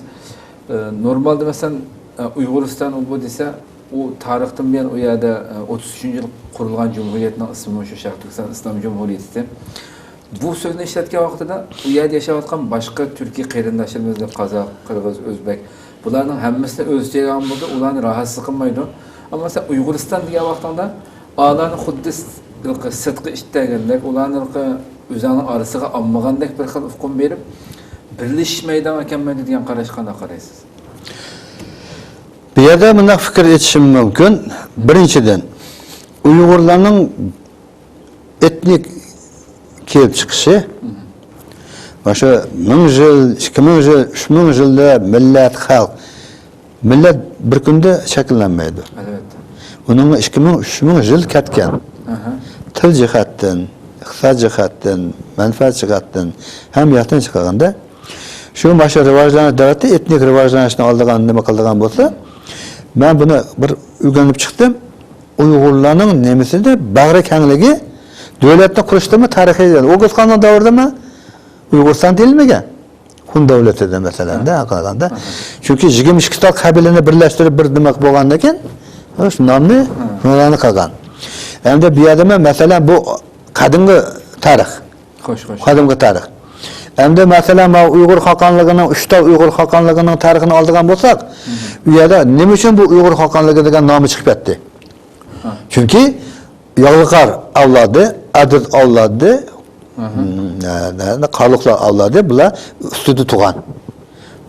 ئە، نورمالدا، مەسىلەن، ئە، ئۇيغۇرىستان ئۇ بۇ دېسە، ئۇ تارىختىن بۇيان ئۇ يەردە، ئە، ئوتتۇز ئۈچىنچى يىل قۇرۇلغان جۇمھۇرىيەتنىڭ ئىسمى شۇ شەرقىي تۈركىستان ئىسلام جۇمھۇرىيىتى. بۇ سۆزنى ئىشلەتكەن ۋاقتىدا ئۇ يەردە ياشاۋاتقان باشقا تۈركىي قېرىنداشلىرىمىزنى، قازاق، قىرغىز، ئۆزبەك، بۇلارنىڭ ھەممىسىنى ئۆز ئىچىگە ئالغان بولدى، ئۇلارنى راھەتسىز قىلمايدۇ. ئەمما سەن ئۇيغۇرىستان دېگەن ۋاقتىڭدا ئالارنى خۇددى س-، سىرتقى ئىت دېگەندەك، ئۇلارنى ئۆزۈڭنىڭ ئارىسىغا ئالمىغاندەك بىر خىل ئۇقۇم بېرىپ، بىرلىشىش مەيدانغا كەلمەيدۇ دېگەن قاراشقا قانداق قارايسىز؟ بۇ يەردە مۇنداق پىكىر ئېيتىشىم مۇمكىن. بىرىنچىدىن، ئۇيغۇرلارنىڭ ئېتنىك كېلىپ چىقىشى، مانا شۇ مىڭ يىل، ئىككى مىڭ يىل، ئۈچ مىڭ يىلدا مىللەت، خەلق، مىللەت بىر كۈندە شەكىللەنمەيدۇ. ئەلۋەتتە. ئۇنىڭغا ئىككى مىڭ، ئۈچ مىڭ يىل كەتكەن. ئاھا. تىل جەھەتتىن، ئىقتىساد جەھەتتىن، مەنپەئەت جەھەتتىن، ھەممە ياقتىن قارىغاندا، شۇ مانا شۇ راۋاجلانىش دەۋەتتى، ئېتنىك راۋاجلانىشنى ئالىدىغان، نېمە قىلىدىغان بولسا، مەن بۇنى بىر ئۆگىنىپ چىقتىم. ئۇيغۇرلارنىڭ نېمىسىدە بەغرى كەڭلىكى، دۆلەتنى قۇرۇشتىمۇ تارىخىي، ئوغۇزخاننىڭ دەۋرىدىمۇ ئۇيغۇرىستان دېيىلمىگەن. ھۇن دۆلىتىدە، مەسىلەن، دە، قارىغاندا. چۈنكى يىگىرمە ئىككى تال قەبىلىنى بىرلەشتۈرۈپ بىر نېمە بولغاندىن كېيىن، شۇ نامنى، ھە، شۇلارنى قىلغان. ئەمدى بۇ يەردە مەن، مەسىلەن، بۇ قەدىمكى تارىخ. خوش، خوش. قەدىمكى تارىخ. ئەمدى، مەسىلەن، ماۋۇ ئۇيغۇر خاقانلىقىنىڭ، ئۈچ تال ئۇيغۇر خاقانلىقىنىڭ تارىخىنى ئالىدىغان بولساق، ئۇ يەردە نېمە ئۈچۈن بۇ ئۇيغۇر خاقانلىقى دېگەن نامى چىقىپ كەتتى؟ ھە. چۈنكى ياغلىقار ئەۋلادى، ئەدىل ئەۋلادى، ئاھا، م، نە-، نە-، قارلۇقلار ئەۋلادى، بۇلار ئۈستىدە تۇرغان.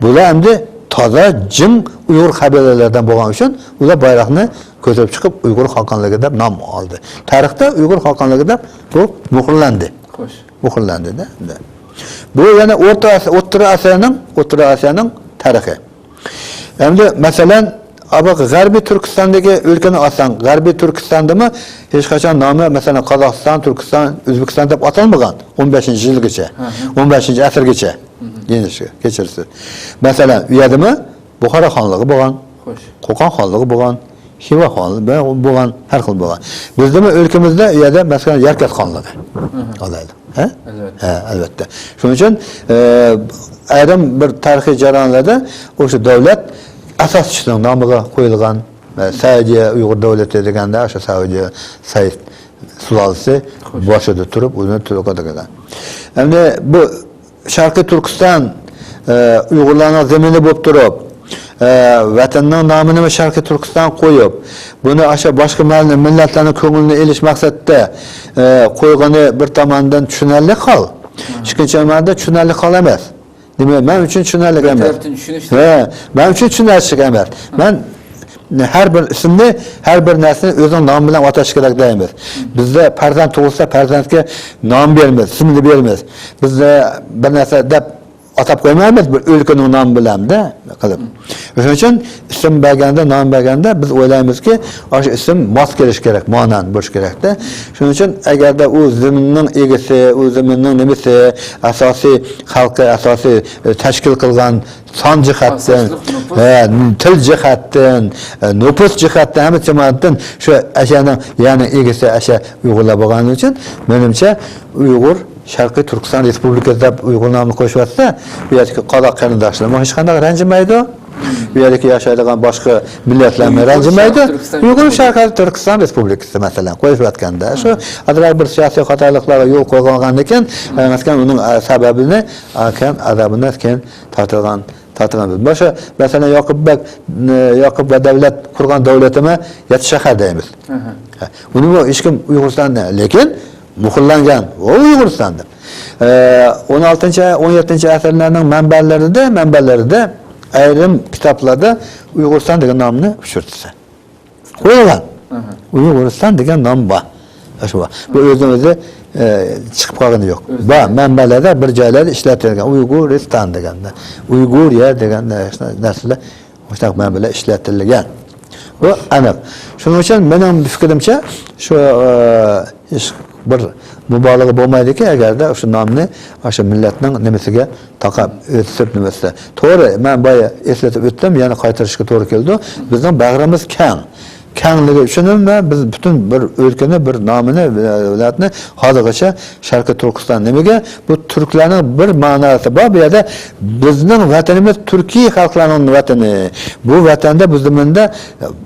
بۇلار ئەمدى تازا جىڭ ئۇيغۇر قەبىلىلەردىن بولغان ئۈچۈن، ئۇلار بايراقنى كۆتۈرۈپ چىقىپ، ئۇيغۇر خاقانلىقى دەپ نام ئالدى. تارىختا ئۇيغۇر خاقانلىقى دەپ بۇ مۇھۇرلاندى. خوش. مۇھۇرلاندى-دە. بۇ يەنە ئوتتۇرا ئەس-، ئوتتۇرا ئەسىرنىڭ، ئوتتۇرا ئەسىرنىڭ تارىخى. ئەمدى، مەسىلەن، ئا، بۇ غەربىي تۈركىستاندىكى ئۆلكىنى ئالساڭ، غەربىي تۈركىستاندىمۇ ھېچقاچان نامى، مەسىلەن، قازاقىستان، تۈركىستان، ئۆزبېكىستان دەپ ئاتالمىغان. ئون بەشىنچى يىلغىچە، ھە، ھە، ئون بەشىنچى ئەسىرگىچە. ھە، ھە. يەنە شۇ، كەچۈرىسىز. مەسىلەن، ئۇ يەردىمۇ بۇخارا خانلىقى بولغان، خوش، قوقان خانلىقى بولغان، خىۋا خانلىقى بولغان، ھەر خىل بولغان. بىزدىمۇ ئۆلكىمىزدە ئۇ يەردە، مەسىلەن، يەركەنت خانلىقى، ھە، ھە، ئالايلۇق. ھە؟ ئەلۋەتتە. ھە، ئەلۋەتتە. شۇنىڭ ئۈچۈن، ئە، ئايرىم بىر تارىخىي جەريانلاردا ئۇ شۇ دۆلەت ئاساسچىسىنىڭ نامىغا قويۇلغان، ئە، سەئۇدىيە ئۇيغۇر دۆلىتى دېگەندە، شۇ سەئۇدىيە سەئىد سۇلالىسى، خوش، باشىدا تۇرۇپ، ئۇنى تۈركىي دېگەن. ئەمدى بۇ شەرقىي تۈركىستان، ئە، ئۇيغۇرلارنىڭ زېمىنى بولۇپ تۇرۇپ، ئە، ۋەتەننىڭ نامىنىمۇ شەرقىي تۈركىستان قويۇپ، بۇنى ئاشۇ باشقا مەل-، مىللەتلەرنىڭ كۆڭلىنى ئېلىش مەقسەتتە، ئە، قويغىنى بىر تاماندىن چۈشىنەرلىك ھال، ئىككىنچى تاماندىن چۈشىنەرلىك ھال ئەمەس. نېمە، مەن ئۈچۈن چۈشىنەرلىك بىر ئەمەس. تەرەپتىن چۈشىنىش، ھە، مەن ئۈچۈن چۈشىنەرلىك ئەمەس. مەن ھەر بىر ئىسىمنى، ھەر بىر نەرسىنى ئۆزىنىڭ نامى بىلەن ئاتاش كېرەك دەيمىز. بىزدە پەرزەنت تۇغۇلسا، پەرزەنتكە نام بېرىمىز، ئىسىمنى بېرىمىز. بىزدە بىر نەرسە دەپ ئاتاپ قويمايمىز بىر ئۆلكىنىڭ نامى بىلەن دە قىلىپ. شۇنىڭ ئۈچۈن ئىسىم بەرگەندە، نام بەرگەندە بىز ئويلايمىزكى، ئاشۇ ئىسىم ماس كېلىشى كېرەك، مانانى بولۇشى كېرەكتە. شۇنىڭ ئۈچۈن ئەگەردە ئۇ زېمىننىڭ ئىگىسى، ئۇ زېمىننىڭ نېمىسى، ئاساسىي خەلقى، ئاساسىي، ئە، تەشكىل قىلغان سان جەھەتتىن، ئاساسلىق نوپۇس، ھە، تىل جەھەتتىن، ئە، نوپۇس جەھەتتىن، ھەممە جەھەتتىن شۇ ئەشەنىڭ يەرنىڭ ئىگىسى ئەشە ئۇيغۇرلار بولغانلىقى ئۈچۈن، مېنىڭچە، ئۇيغۇر شەرقىي تۈركىستان رېسپۇبلىكىسى دەپ ئۇيغۇر نامىنى قوشۇۋەتسە، بۇ يەردىكى قازاق قېرىنداشلىرىمۇ ھېچقانداق رەنجىمەيدۇ. بۇ يەردىكى ياشايدىغان باشقا مىللەتلەرمۇ ئۇيغۇر رەنجىمەيدۇ. شەرقىي تۈركىستان ئۇيغۇر شەرقىي تۈركىستان رېسپۇبلىكىسى، مەسىلەن، قوشۇۋەتكەندە، شۇ ئازراق بىر سىياسىي خاتالىقلارغا يول قويغانلىكىن، مەسىلەن، ئۇنىڭ، ئە، سەۋەبىنى، ئە، كەينىن ئازابىنى كېيىن تارتىدىغان، تارتىدىغان. مۇشۇ، مەسىلەن، ياقۇپ بەگ، ياقۇپ بەدەۋلەت قۇرغان دۆلىتىمۇ يەتتە شەھەر دەيمىز. ئۇنىمۇ ھېچكىم ئۇيغۇرىستان، لېكىن مۇھۇرلانغان، ئۇ ئۇيغۇرىستان دەپ. ئە، ئون ئالتىنچى، ئون يەتتىنچى ئەسىرلەرنىڭ مەنبەلىرىدە، مەنبەلىرىدە ئايرىم كىتابلاردا ئۇيغۇرىستان دېگەن نامنى ئۇچرىتىسەن. قويۇلغان. ئۇيغۇرىستان دېگەن نام بار. شۇ بار. بۇ ئۆزىنىڭ ئۆزى، ئە، چىقىپ قالغىنى يوق. بار، مەنبەلەردە بىر جايلاردا ئىشلەتىلگەن. ئۇيغۇرىستان دېگەندە، ئۇيغۇرىيە دېگەن نەرسىلەر مۇشۇنداق مەنبەلەر ئىشلىتىلگەن. بۇ ئېنىق. شۇنىڭ ئۈچۈن مېنىڭ پىكرىمچە، شۇ، ئە، ھېچ بىر مۇبالىغە بولمايدۇكى، ئەگەردە شۇ نامنى ئاشۇ مىللەتنىڭ نېمىسىگە تاقاپ ئۆتسە نېمىسى. توغرا، مەن بايا ئېسلىتىپ ئۆتتۈم، يەنە قايتۇرۇشقا توغرا كېلىدۇ. بىزنىڭ بەغرىمىز كەڭ. كەڭلىكى ئۈچۈن ھەم بىز پۈتۈن بىر ئۆلكىنى، بىر نامىنى، ۋىلايەتنى ھازىرغىچە شەرقىي تۈركىستان نېمىگە؟ بۇ تۈركلەرنىڭ بىر مەناسى بار. بۇ يەردە بىزنىڭ ۋەتىنىمىز تۈركىي خەلقلەرنىڭ ۋەتىنى. بۇ ۋەتەندە بىز زېمىندا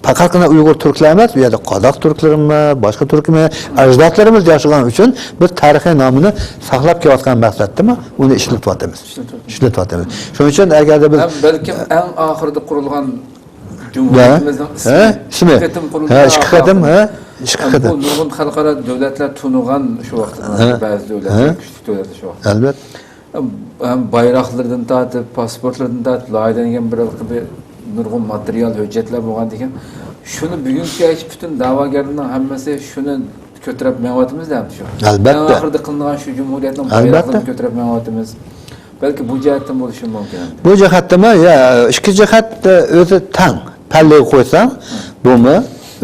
پەقەتلا ئۇيغۇر تۈركلەر ئەمەس، بۇ يەردە قازاق تۈركلىرىمۇ، باشقا تۈركمۇ، ئەجدادلىرىمىز ياشىغان ئۈچۈن بىز تارىخىي نامىنى ساقلاپ كېلىۋاتقان مەقسەتتىمۇ ئۇنى ئىشلىتىۋاتىمىز. ئىشلىتىۋاتىمىز. شۇنىڭ ئۈچۈن ئەگەردە بىز ھەم بەلكىم ئەڭ ئاخىرىدا قۇرۇلغان جۇمھۇرىيىتىمىزنىڭ ھە؟ ئىسمى، ئىسمى. ئىككى قېتىم قۇرۇلدى. ھە؟ ئىككى قېتىم. بۇ نۇرغۇن خەلقئارا دۆلەتلەر تونۇغان شۇ ۋاقىتتا، ھە؟ بەزى دۆلەتلەر، ھە؟ كۈچلۈك دۆلەتلەر شۇ ۋاقىتتا. ئەلۋەتتە. ھەم بايراقلىرىدىن تارتىپ، پاسپورتلىرىدىن تارتىپ، لايىھەلەنگەن بىر، بىر نۇرغۇن ماتېرىيال، ھۆججەتلەر بولغاندىكىن، شۇنى بۈگۈنگىچە پۈتۈن دەۋاگەرلەرنىڭ ھەممىسى شۇنى كۆتۈرۈپ مېڭىۋاتىمىز-دە، ئەمدى شۇ. ئەلۋەتتە. ئەڭ ئاخىرىدا قىلىنغان شۇ جۇمھۇرىيەتنىڭ بايرىقلىرىنى كۆتۈرۈپ مېڭىۋاتىمىز. بەلكى بۇ جەھەتتىن بولۇشى مۇمكىن. بۇ جەھەتتىمۇ، يا، ئىككى جەھەت ئۆزى تەڭ. پەللىگە قويساڭ، بۇمۇ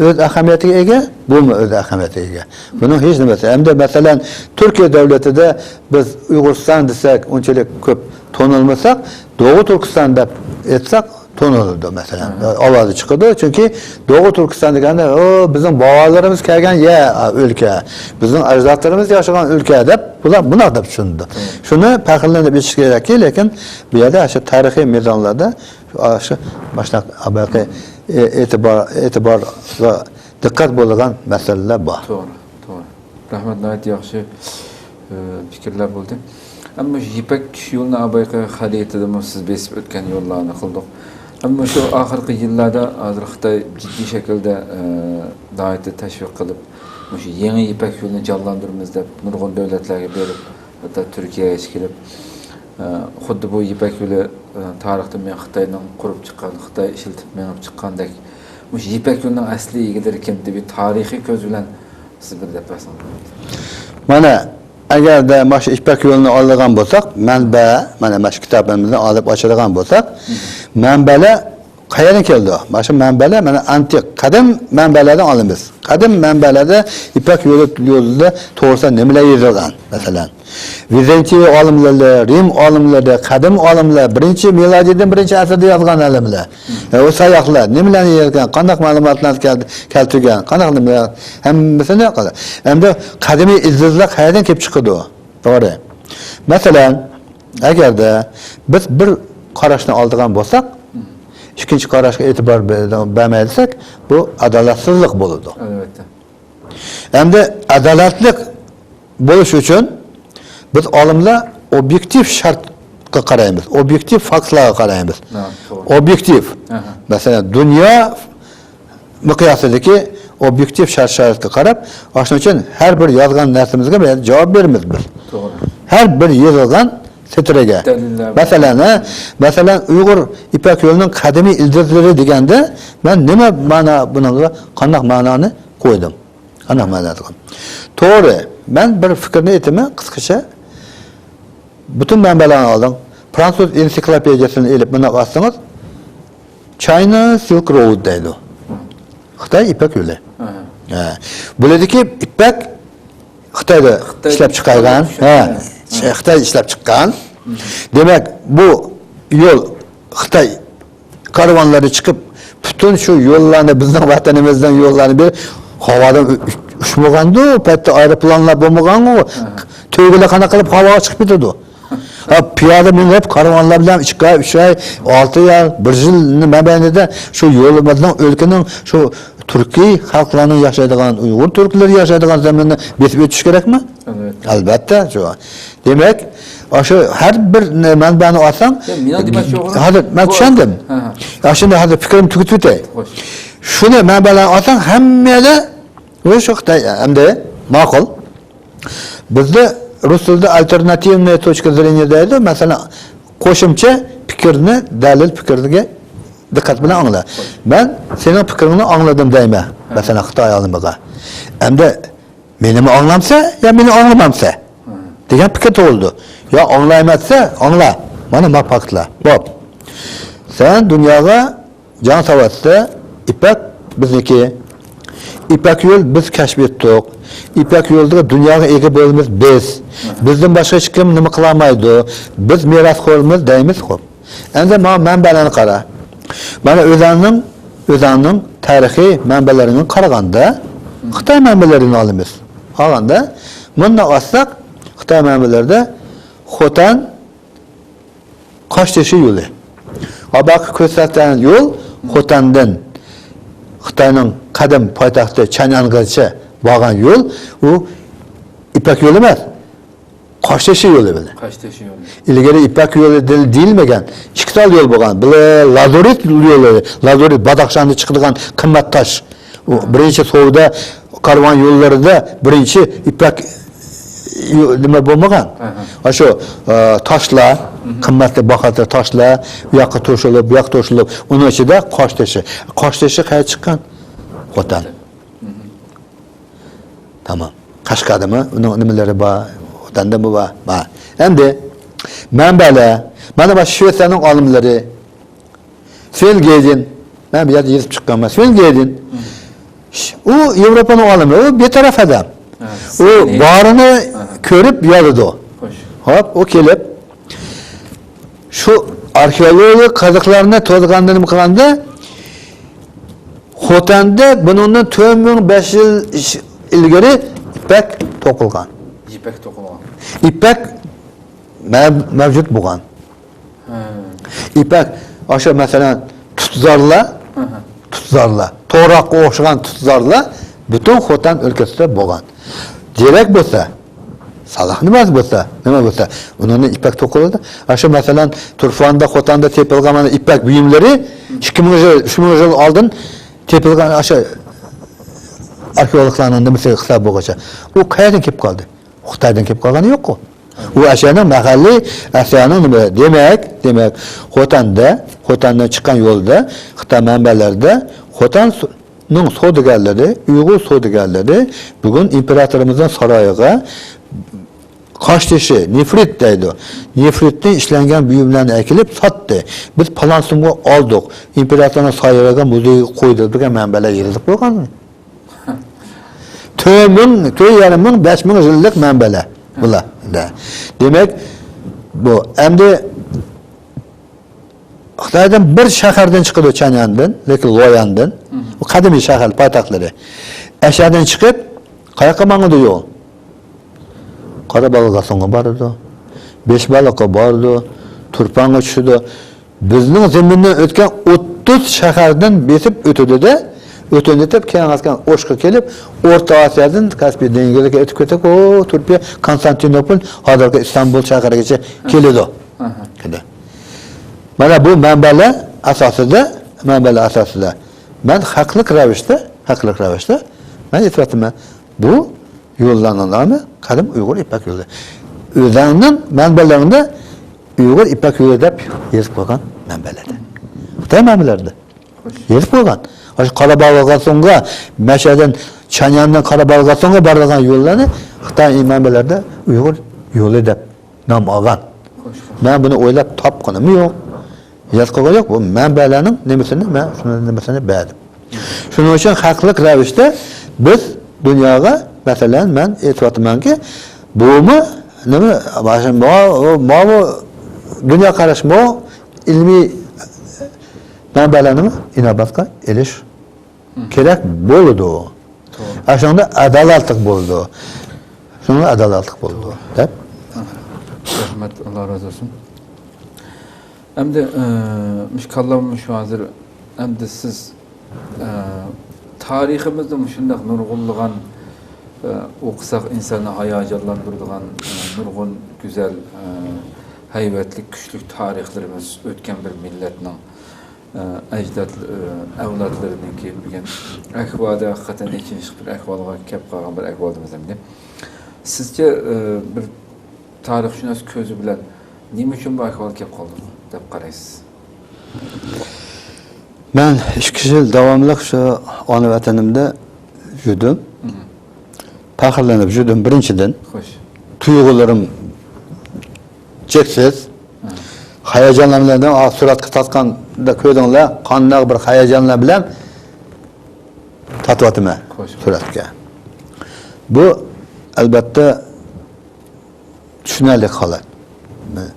ئۆز ئەھمىيىتىگە ئىگە، بۇمۇ ئۆز ئەھمىيىتىگە ئىگە. بۇنىڭ ھېچ نېمىسى. ئەمدى، مەسىلەن، تۈركىيە دۆلىتىدە بىز ئۇيغۇرىستان دېسەك، ئۇنچىلىك كۆپ تونۇلمىساق، دوغۇ تۈركىستان دەپ ئېيتساق، تونۇلىدۇ، مەسىلەن. ئاۋازى چىقىدۇ. چۈنكى دوغۇ تۈركىستان دېگەندە، ئۇ، بىزنىڭ بابالىرىمىز كەلگەن يەر، ئۆلكە. بىزنىڭ ئەجدادلىرىمىز ياشىغان ئۆلكە دەپ، بۇلار مۇنداق دەپ چۈشىنىدۇ. شۇنى پەخىرلىنىپ ئېيتىش كېرەككى، لېكىن بۇ يەردە شۇ تارىخىي مەيدانلاردا شۇ، شۇ، ماشۇنداق، بايىقى ئېتىبار، ئېتىبارغا دىققەت بولىدىغان مەسىلىلەر بار. توغرا، توغرا. رەھمەت، ناھايىتى ياخشى، ئى، پىكىرلەر بولدى. ئەمما مۇشۇ يىپەك يولىنى بايىقى خەرىتىدىمۇ سىز بېسىپ ئۆتكەن يوللارنى قىلدۇق. ئەمما شۇ ئاخىرقى يىللاردا ھازىر خىتاي جىددىي شەكىلدە، ئى، ناھايىتى تەشۋىق قىلىپ، مۇشۇ يېڭى يىپەك يولىنى جانلاندۇرىمىز دەپ نۇرغۇن دۆلەتلەرگە بېرىپ، ھەتتا تۈركىيەگىچە كېلىپ، ئى، خۇددى بۇ يىپەك يولى، ئى، تارىختىن بۇيان خىتاينىڭ قۇرۇپ چىققان، خىتاي ئىشلىتىپ مېڭىپ چىققاندەك، مۇشۇ يىپەك يولىنىڭ ئەسلى ئىگىلىرى كىم دەپ بىر تارىخىي كۆز بىلەن سىز بىر دەپ بەرسىڭىز. مانا، ئەگەردە مانا شۇ يىپەك يولىنى ئالىدىغان بولساق، مەنبە، مانا، مانا شۇ كىتابىمىزنى ئالىپ ئاچىدىغان بولساق، مەنبەلەر قەيەردىن كېلىدۇ؟ مانا شۇ مەنبەلەر، مانا، ئانتىك، قەدىم مەنبەلەردىن ئالىمىز. قەدىم مەنبەلەردە يىپەك يولى، يولى توغرىسىدا نېمىلەر يېزىلغان، مەسىلەن؟ ۋىزانتىيە ئالىملىرى، رىم ئالىملىرى، قەدىم ئالىملار، بىرىنچى مىلادىيدىن بىرىنچى ئەسىردە يازغان ئالىملار. ئە، ئۇ ساياھلار نېمىلەرنى يازغان، قانداق مەلۇماتلارنى كەل-، كەلتۈرگەن، قانداق نېمىلەر، ھەممىسىنى قىلدى. ئەمدى قەدىمىي ئىلدىزلار قەيەردىن كېلىپ چىقىدۇ؟ توغرا. مەسىلەن، ئەگەردە بىز بىر قاراشنى ئالىدىغان بولساق، ئىككىنچى قاراشقا ئېتىبار بە-، بەرمەي دېسەك، بۇ ئادالەتسىزلىك بولىدۇ. ئەلۋەتتە. ئەمدى ئادالەتلىك بولۇش ئۈچۈن بىز ئالىملار ئوبيېكتىپ شەرتقە قارايمىز، ئوبيېكتىپ فاكتلارغا قارايمىز. ھە، توغرا. ئوبيېكتىپ. ئەھە. مەسىلەن، دۇنيا مىقياسىدىكى ئوبيېكتىپ شەرت-شارائىتقا قاراپ، ئاشۇنىڭ ئۈچۈن ھەر بىر يازغان نەرسىمىزگە بىر جاۋاب بېرىمىز بىز. توغرا. ھەر بىر يېزىلغان سېتىرىگە. دەلىللەر. مەسىلەن، ھە، مەسىلەن، ئۇيغۇر يىپەك يولىنىڭ قەدىمىي ئىلدىزلىرى دېگەندە، مەن نېمە مەنا بۇنىڭغا، قانداق مەنانى قويدۇم؟ قانداق مەنادىغان؟ توغرا، مەن بىر پىكىرنى ئېيتىمەن قىسقىچە. پۈتۈن مەنبەلەرنى ئالدىڭ. فرانسۇز ئېنسىكلوپېدىيەسىنى ئېلىپ مۇنداق ئاچسىڭىز، China Silk Road دەيدۇ. خىتاي يىپەك يولى. ئاھا. ھە. بۇلىدىكى يىپەك خىتايدا خىتاي ئىشلەپ چىقارغان. چىقارغان. ھە. ھە. خىتاي ئىشلەپ چىققان. دېمەك، بۇ يول خىتاي كارۋانلىرى چىقىپ، پۈتۈن شۇ يوللارنى، بىزنىڭ ۋەتىنىمىزنىڭ يوللارنى بىر ھاۋادا ئۇ-، ئۇچمىغاندۇ، پەتتە ئايروپىلانلار بولمىغانغۇ، ھە. تۆگىلەر قانداق قىلىپ ھاۋاغا چىقىپ كېتىدۇ؟ ھە، پىيادە مېڭىپ، كارۋانلار بىلەن ئىككى ئاي، ئۈچ ئاي، ئالتە ئاي، بىر يىلنىڭ مابەينىدە شۇ يولىمىزنىڭ، ئۆلكىنىڭ، شۇ تۈركىي خەلقلەرنىڭ ياشايدىغان، ئۇيغۇر تۈركلىرى ياشايدىغان زېمىننى بېسىپ ئۆتۈش كېرەكمۇ؟ ئەلۋەتتە. ئەلۋەتتە، شۇ. دېمەك، ئاشۇ ھەر بىر نە-، مەنبەنى ئالساڭ، يا، مېنىڭ دېمەكچى بولغىنىم ھازىر مەن بۇ. چۈشەندىم. ھە، ھە. ئاشۇنداق ھازىر پىكرىمنى تۈگىتىپ ئۆتەي. خوش. شۇنى مەنبەلەرنى ئالساڭ، ھەممە يەردە، ۋە شۇ خىتاي، ئەمدى ماقۇل. بىزدە رۇس تىلىدا ئالتېرناتىۋنايې توچكا زرېنىيە دەيدۇ. مەسىلەن، قوشۇمچە پىكىرنى، دەلىل پىكىرگە دىققەت بىلەن ئاڭلا. مەن سېنىڭ پىكرىڭنى ئاڭلىدىم دەيمەن. ھە. مەسىلەن، خىتاي ئالىمىغا. ئەمدى مېنىمۇ ئاڭلامسەن يا مېنى ئاڭلىمامسەن؟ ھە. دېگەن پىكىر تۇغۇلىدۇ. يا ئاڭلايمەنسە، ئاڭلا. مانا ما فاكتلار. بوپ. سەن دۇنياغا جان ساۋاتسا، يىپەك بىزنىكى. يىپەك يول بىز كەشىپ ئەتتۇق. يىپەك يولىدا دۇنياغا ئىگە بولىمىز بىز. بىزدىن باشقا ھېچكىم نېمە قىلالمايدۇ. بىز مىراسخورمىز دەيمىز، خوپ. ئەمدى مانا مەنبەلەرنى قارا. مانا ئۆزەڭنىڭ، ئۆزەڭنىڭ تارىخىي مەنبەلىرىڭگە قارىغاندا، خىتاي مەنبەلىرىنى ئالىمىز. ئالغاندا، مۇنداق ئالساق، خىتاي مەنبەلىرىدە خوتەن، قاشتېشى يولى. ئاباقى كۆرسەتكەن يول خوتەندىن خىتاينىڭ قەدىم پايتەختى چيەنئەنغىچە بارغان يول، ئۇ يىپەك يولى ئەمەس، قاشتېشى يولى بىلەن. قاشتېشى يولى. ئىلگىرى يىپەك يولى دېيىل-، دېيىلمىگەن، ئىككى تال يول بولغان. بىرى لازۇرىت يولى، لازۇرىت باداخشاندىن چىقىدىغان قىممەت تاش. ئۇ بىرىنچى سودا كارۋان يوللىرىدا بىرىنچى يىپەك يو-، نېمە بولمىغان. ئاشۇ، ئە، تاشلار، قىممەتلىك باھادىر تاشلار، ئۇ ياققا توشۇلۇپ، بۇ ياققا توشۇلۇپ، ئۇنىڭ ئىچىدە قاشتېشى. قاشتېشى قەيەردە چىققان؟ خوتەن. تامام. قەشقەردىمۇ ئۇنىڭ نېمىلىرى بار، خوتەندىمۇ بار. بار. ئەمدى مەنبەلەر، مانا بۇ شىۋېتسىيەنىڭ ئالىملىرى، سۋېن گېدىن، مەن بۇ يەردە يېزىپ چىققانمەن. سۋېن گېدىن. ئۇ ياۋروپانىڭ ئالىمى، ئۇ بىتەرەپ ئادەم. ئۇ بارىنى كۆرۈپ يازىدۇ. خوش. خوپ، ئۇ كېلىپ، شۇ ئارخېئولوگىيە قازىقلارنى توزۇغاندىن قارىغاندا، خوتەندە بۇنىڭدىن تۆت مىڭ بەش يۈز يىل ئىلگىرى يىپەك توقۇلغان. يىپەك توقۇلغان. يىپەك مە-، مەۋجۇت بولغان. ھە. يىپەك، ئاشۇ مەسىلەن، تۇتزارلار، ھە، ھە. تۇت تۇتزارلار، توغراققا ئوخشىغان تۇتزارلار پۈتۈن خوتەن ئۆلكىسىدە بولغان. جېرەك بولسا، سالاخنىماز بولسا، نېمە بولسا، ئۇنىڭدىن يىپەك توقۇلىدۇ. ئاشۇ مەسىلەن، تۇرپاندا، خوتەندە تېپىلغان مانا يىپەك بۇيۇملىرى ئىككى مىڭ يىل، ئۈچ مىڭ يىل ئالدىن تېپىلغان، ئاشۇ ئارخېئولوگلارنىڭ نېمىسى ھېساب بولغۇچە، ئۇ قەيەردىن كېلىپ قالدى؟ خىتايدىن كېلىپ قالغىنى يوققۇ. ئۇ ئەشەنىڭ مەھەللىي ئەھلىنىڭ نېمە، دېمەك، دېمەك، خوتەندە، خوتەندىن چىققان يولدا، خىتاي مەنبەلەردە خوتەن سو-، نىڭ سودىگەرلىرى، ئۇيغۇر سودىگەرلىرى بۈگۈن ئىمپېراتورىمىزنىڭ سارىيىغا قاشتېشى، نېفرىت دەيدۇ. نېفرىتتىن ئىشلەنگەن بۇيۇملارنى ئەكېلىپ ساتتى. بىز پالان سومغا ئالدۇق. ئىمپېراتورنىڭ سارىيىغا مۇزېيغا قويدۇق دېگەن مەنبەلەر يېزىپ قويغان. تۆت مىڭ، تۆت يېرىم مىڭ، بەش مىڭ يىللىق مەنبەلەر بۇلار. دېمەك، بۇ ئەمدى خىتايدىن بىر شەھەردىن چىقىدۇ، چەنيەندىن، لېكىن لويەندىن. بۇ قەدىمىي شەھەر پايتەختلىرى. ئەشەدىن چىقىپ، قاياققا ماڭىدۇ يول؟ قارابالغاسۇنغا بارىدۇ. بېشبالىققا بارىدۇ. تۇرپانغا چۈشىدۇ. بىزنىڭ زېمىندىن ئۆتكەن ئوتتۇز شەھەردىن بېسىپ ئۆتىدۇ-دە، ئۆتۈنۈپ كېيىن ئاسكان ئوشقا كېلىپ، ئورتا ئاسىيادىن كاسپىي دېڭىزىگە ئۆتۈپ كېتىپ، ئۇ تۈركىيە، كونستانتىنوپول، ھازىرقى ئىستانبۇل شەھىرىگىچە كېلىدۇ. ئاھا. مانا بۇ مەنبەلەر ئاساسىدا، مەنبەلەر ئاساسىدا مەن ھەقلىق رەۋىشتە، ھەقلىق رەۋىشتە مەن ئېيتىۋاتىمەن. بۇ يوللارنىڭ نامى قەدىم ئۇيغۇر يىپەك يولى. ئۆزەڭنىڭ مەنبەلىرىڭدە ئۇيغۇر يىپەك يولى دەپ يېزىپ قويغان مەنبەلەردە. خىتاي مەنبەلەردە يېزىپ قويغان. ئاشۇ قارابالغاسۇنغا، مەشەدىن، چەنيەندىن قارابالغاسۇنغا بارىدىغان يوللارنى خىتاي مەنبەلەردە ئۇيغۇر يولى دەپ نام ئالغان. مەن بۇنى ئويلاپ تاپقىنىم يوق. يازغىغا يوق، بۇ مەنبەلەرنىڭ نېمىسىنى، مەن شۇنىڭ نېمىسىنى بەردىم. شۇنىڭ ئۈچۈن ھەقلىق رەۋىشتە بىز دۇنياغا، مەسىلەن، مەن ئېيتىۋاتىمەنكى، بۇمۇ نېمە، ماۋۇ، ماۋۇ دۇنيا قاراشمۇ ئىلمىي مەنبەلەرنى ئىناۋەتكە ئېلىش كېرەك بولىدۇ. توغرا. ئاشۇنىڭدا ئادالەتلىك بولىدۇ. شۇنىڭدا ئادالەتلىك بولىدۇ، دەپ. رەھمەت، ئاللا رازى بولسۇن. ئەمدى، ئە، مۇشۇ كاللام مۇشۇ ھازىر، ئەمدى سىز، ئە، تارىخىمىزدا مۇشۇنداق نۇرغۇنلىغان، ئە، ئوقۇساق ئىنساننى ھاياجانلاندۇرىدىغان، ئە، نۇرغۇن گۈزەل، ئە، ھەيۋەتلىك، كۈچلۈك تارىخلىرىمىز ئۆتكەن بىر مىللەتنىڭ، ئە، ئەجداد، ئە، ئەۋلادلىرىنىڭكى بۈگۈن ئەھۋالى ھەقىقەتەن ئېچىنىشلىق بىر ئەھۋالغا كەپ قالغان بىر ئەھۋالىمىز ئەمدى. سىزچە، ئە، بىر تارىخشۇناس كۆزى بىلەن نېمە ئۈچۈن بۇ ئەھۋالغا كەپ قالدۇق دەپ قارايسىز؟ مەن ئىككى يىل داۋاملىق شۇ ئانا ۋەتىنىمدە يۈردۈم. مم. پەخىرلىنىپ يۈردۈم بىرىنچىدىن. خوش. تۇيغۇلىرىم چەكسىز. مم. ھاياجانلىرىمنى سۈرەتكە تارتقاندا كۆردۈڭلار، قانداق بىر ھاياجانلار بىلەن تارتىۋاتىمەن خوش. سۈرەتكە. بۇ، ئەلۋەتتە، چۈشىنەرلىك ھالەت.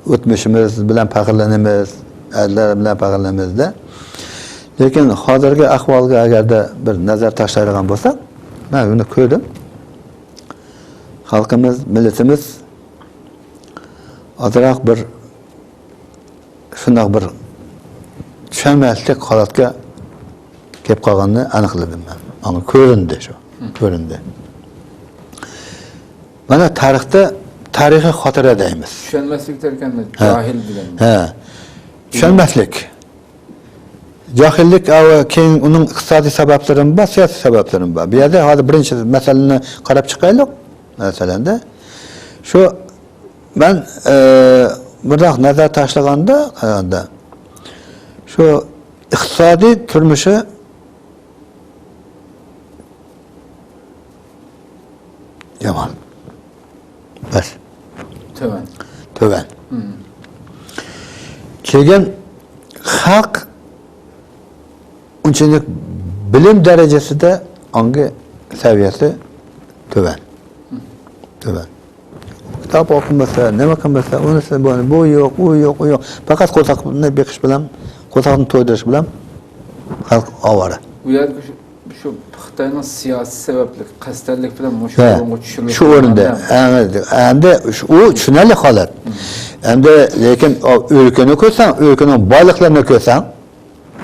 ئۆتمۈشىمىز بىلەن پەخىرلىنىمىز، ئەتىلەر بىلەن پەخىرلىنىمىز-دە. لېكىن ھازىرقى ئەھۋالغا ئەگەردە بىر نەزەر تاشلايدىغان بولساق، مەن بۇنى كۆردۈم. خەلقىمىز، مىللىتىمىز ئازراق بىر شۇنداق بىر چۈشەنمەسلىك ھالەتكە كېلىپ قالغىنىنى ئېنىقلىدىم مەن. ماڭا كۆرۈندى شۇ. كۆرۈندى. مانا تارىختا، تارىخىي خاتىرە دەيمىز. چۈشەنمەسلىك دەركەن، ھە. جاھىل دېگەن. ھە. چۈشەنمەسلىك. جاھىللىق، ئەۋ-، كېيىن ئۇنىڭ ئىقتىسادىي سەۋەبلىرىمۇ بار، سىياسىي سەۋەبلىرىمۇ بار. بۇ يەردە ھازىر بىرىنچى مەسىلىنى قاراپ چىقايلۇق. مەسىلەندە، شۇ مەن، ئە، بۇنداق نەزەر تاشلىغاندا، قارىغاندا، شۇ ئىقتىسادىي تۇرمۇشى يامان. بەس. تۆۋەن. تۆۋەن. مم. كېلگەن خەق ئۇنچىلىك بىلىم دەرىجىسىدە ئاڭقى سەۋىيەسى تۆۋەن. مم. تۆۋەن. كىتاب ئوقۇمىسا، نېمە قىلمىسا، ئۇنىسى، بۇنى، بۇ يوق، ئۇ يوق، ئۇ يوق. پەقەت قورساقنى بېقىش بىلەن، قورساقنى تويدۇرۇش بىلەن خەلق ئاۋارە. بۇ يەردە شۇ، شۇ خىتاينىڭ سىياسىي سەۋەبلىك، قەستەنلىك بىلەن مۇشۇ ھە، ئورۇنغا چۈشۈرۈلۈپ شۇ ئورۇندا. ئەمدى، ئەمدى شۇ، ئۇ چۈشىنەرلىك ھالەت. مم. ئەمدى لېكىن ئۆلكىنى كۆرسەڭ، ئۆلكىنىڭ بايلىقلىرىنى كۆرسەڭ،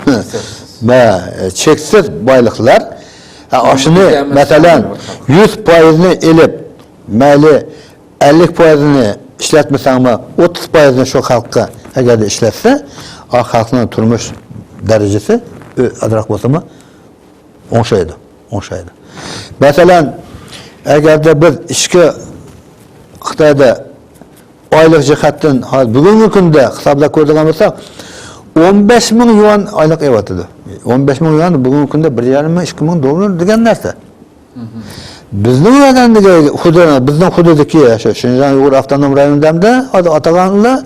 ھە. ۋە چەكسىز بايلىقلار. ھە، ئاشۇنى، مەسىلەن، يۈز پايىزنى ئېلىپ، مەيلى ئەللىك پايىزنى ئىشلەتمىسەڭمۇ، ئوتتۇز پايىزنى شۇ خەلققە ئەگەردە ئىشلەتسە، ئا خەلقنىڭ تۇرمۇش دەرىجىسى ئازراق بولسىمۇ ئوڭشايدۇ، ئوڭشايدۇ. مەسىلەن، ئەگەردە بىز ئىچكى خىتايدا ئايلىق جەھەتتىن ھازىر بۈگۈنكى كۈندە ھېسابلاپ كۆرىدىغان بولساق، ئون بەش مىڭ يۈەن ئايلىق ئېلىۋاتىدۇ. ئون بەش مىڭ يۈەن بۈگۈنكى كۈندە بىر يېرىم مىڭ، ئىككى مىڭ دوللار دېگەن نەرسە. بىزنىڭ ۋەتەندىكى خۇدى، بىزنىڭ خۇدىدىكى شۇ شىنجاڭ ئۇيغۇر ئاپتونوم رايونى دەمدە ئاتىغانلار،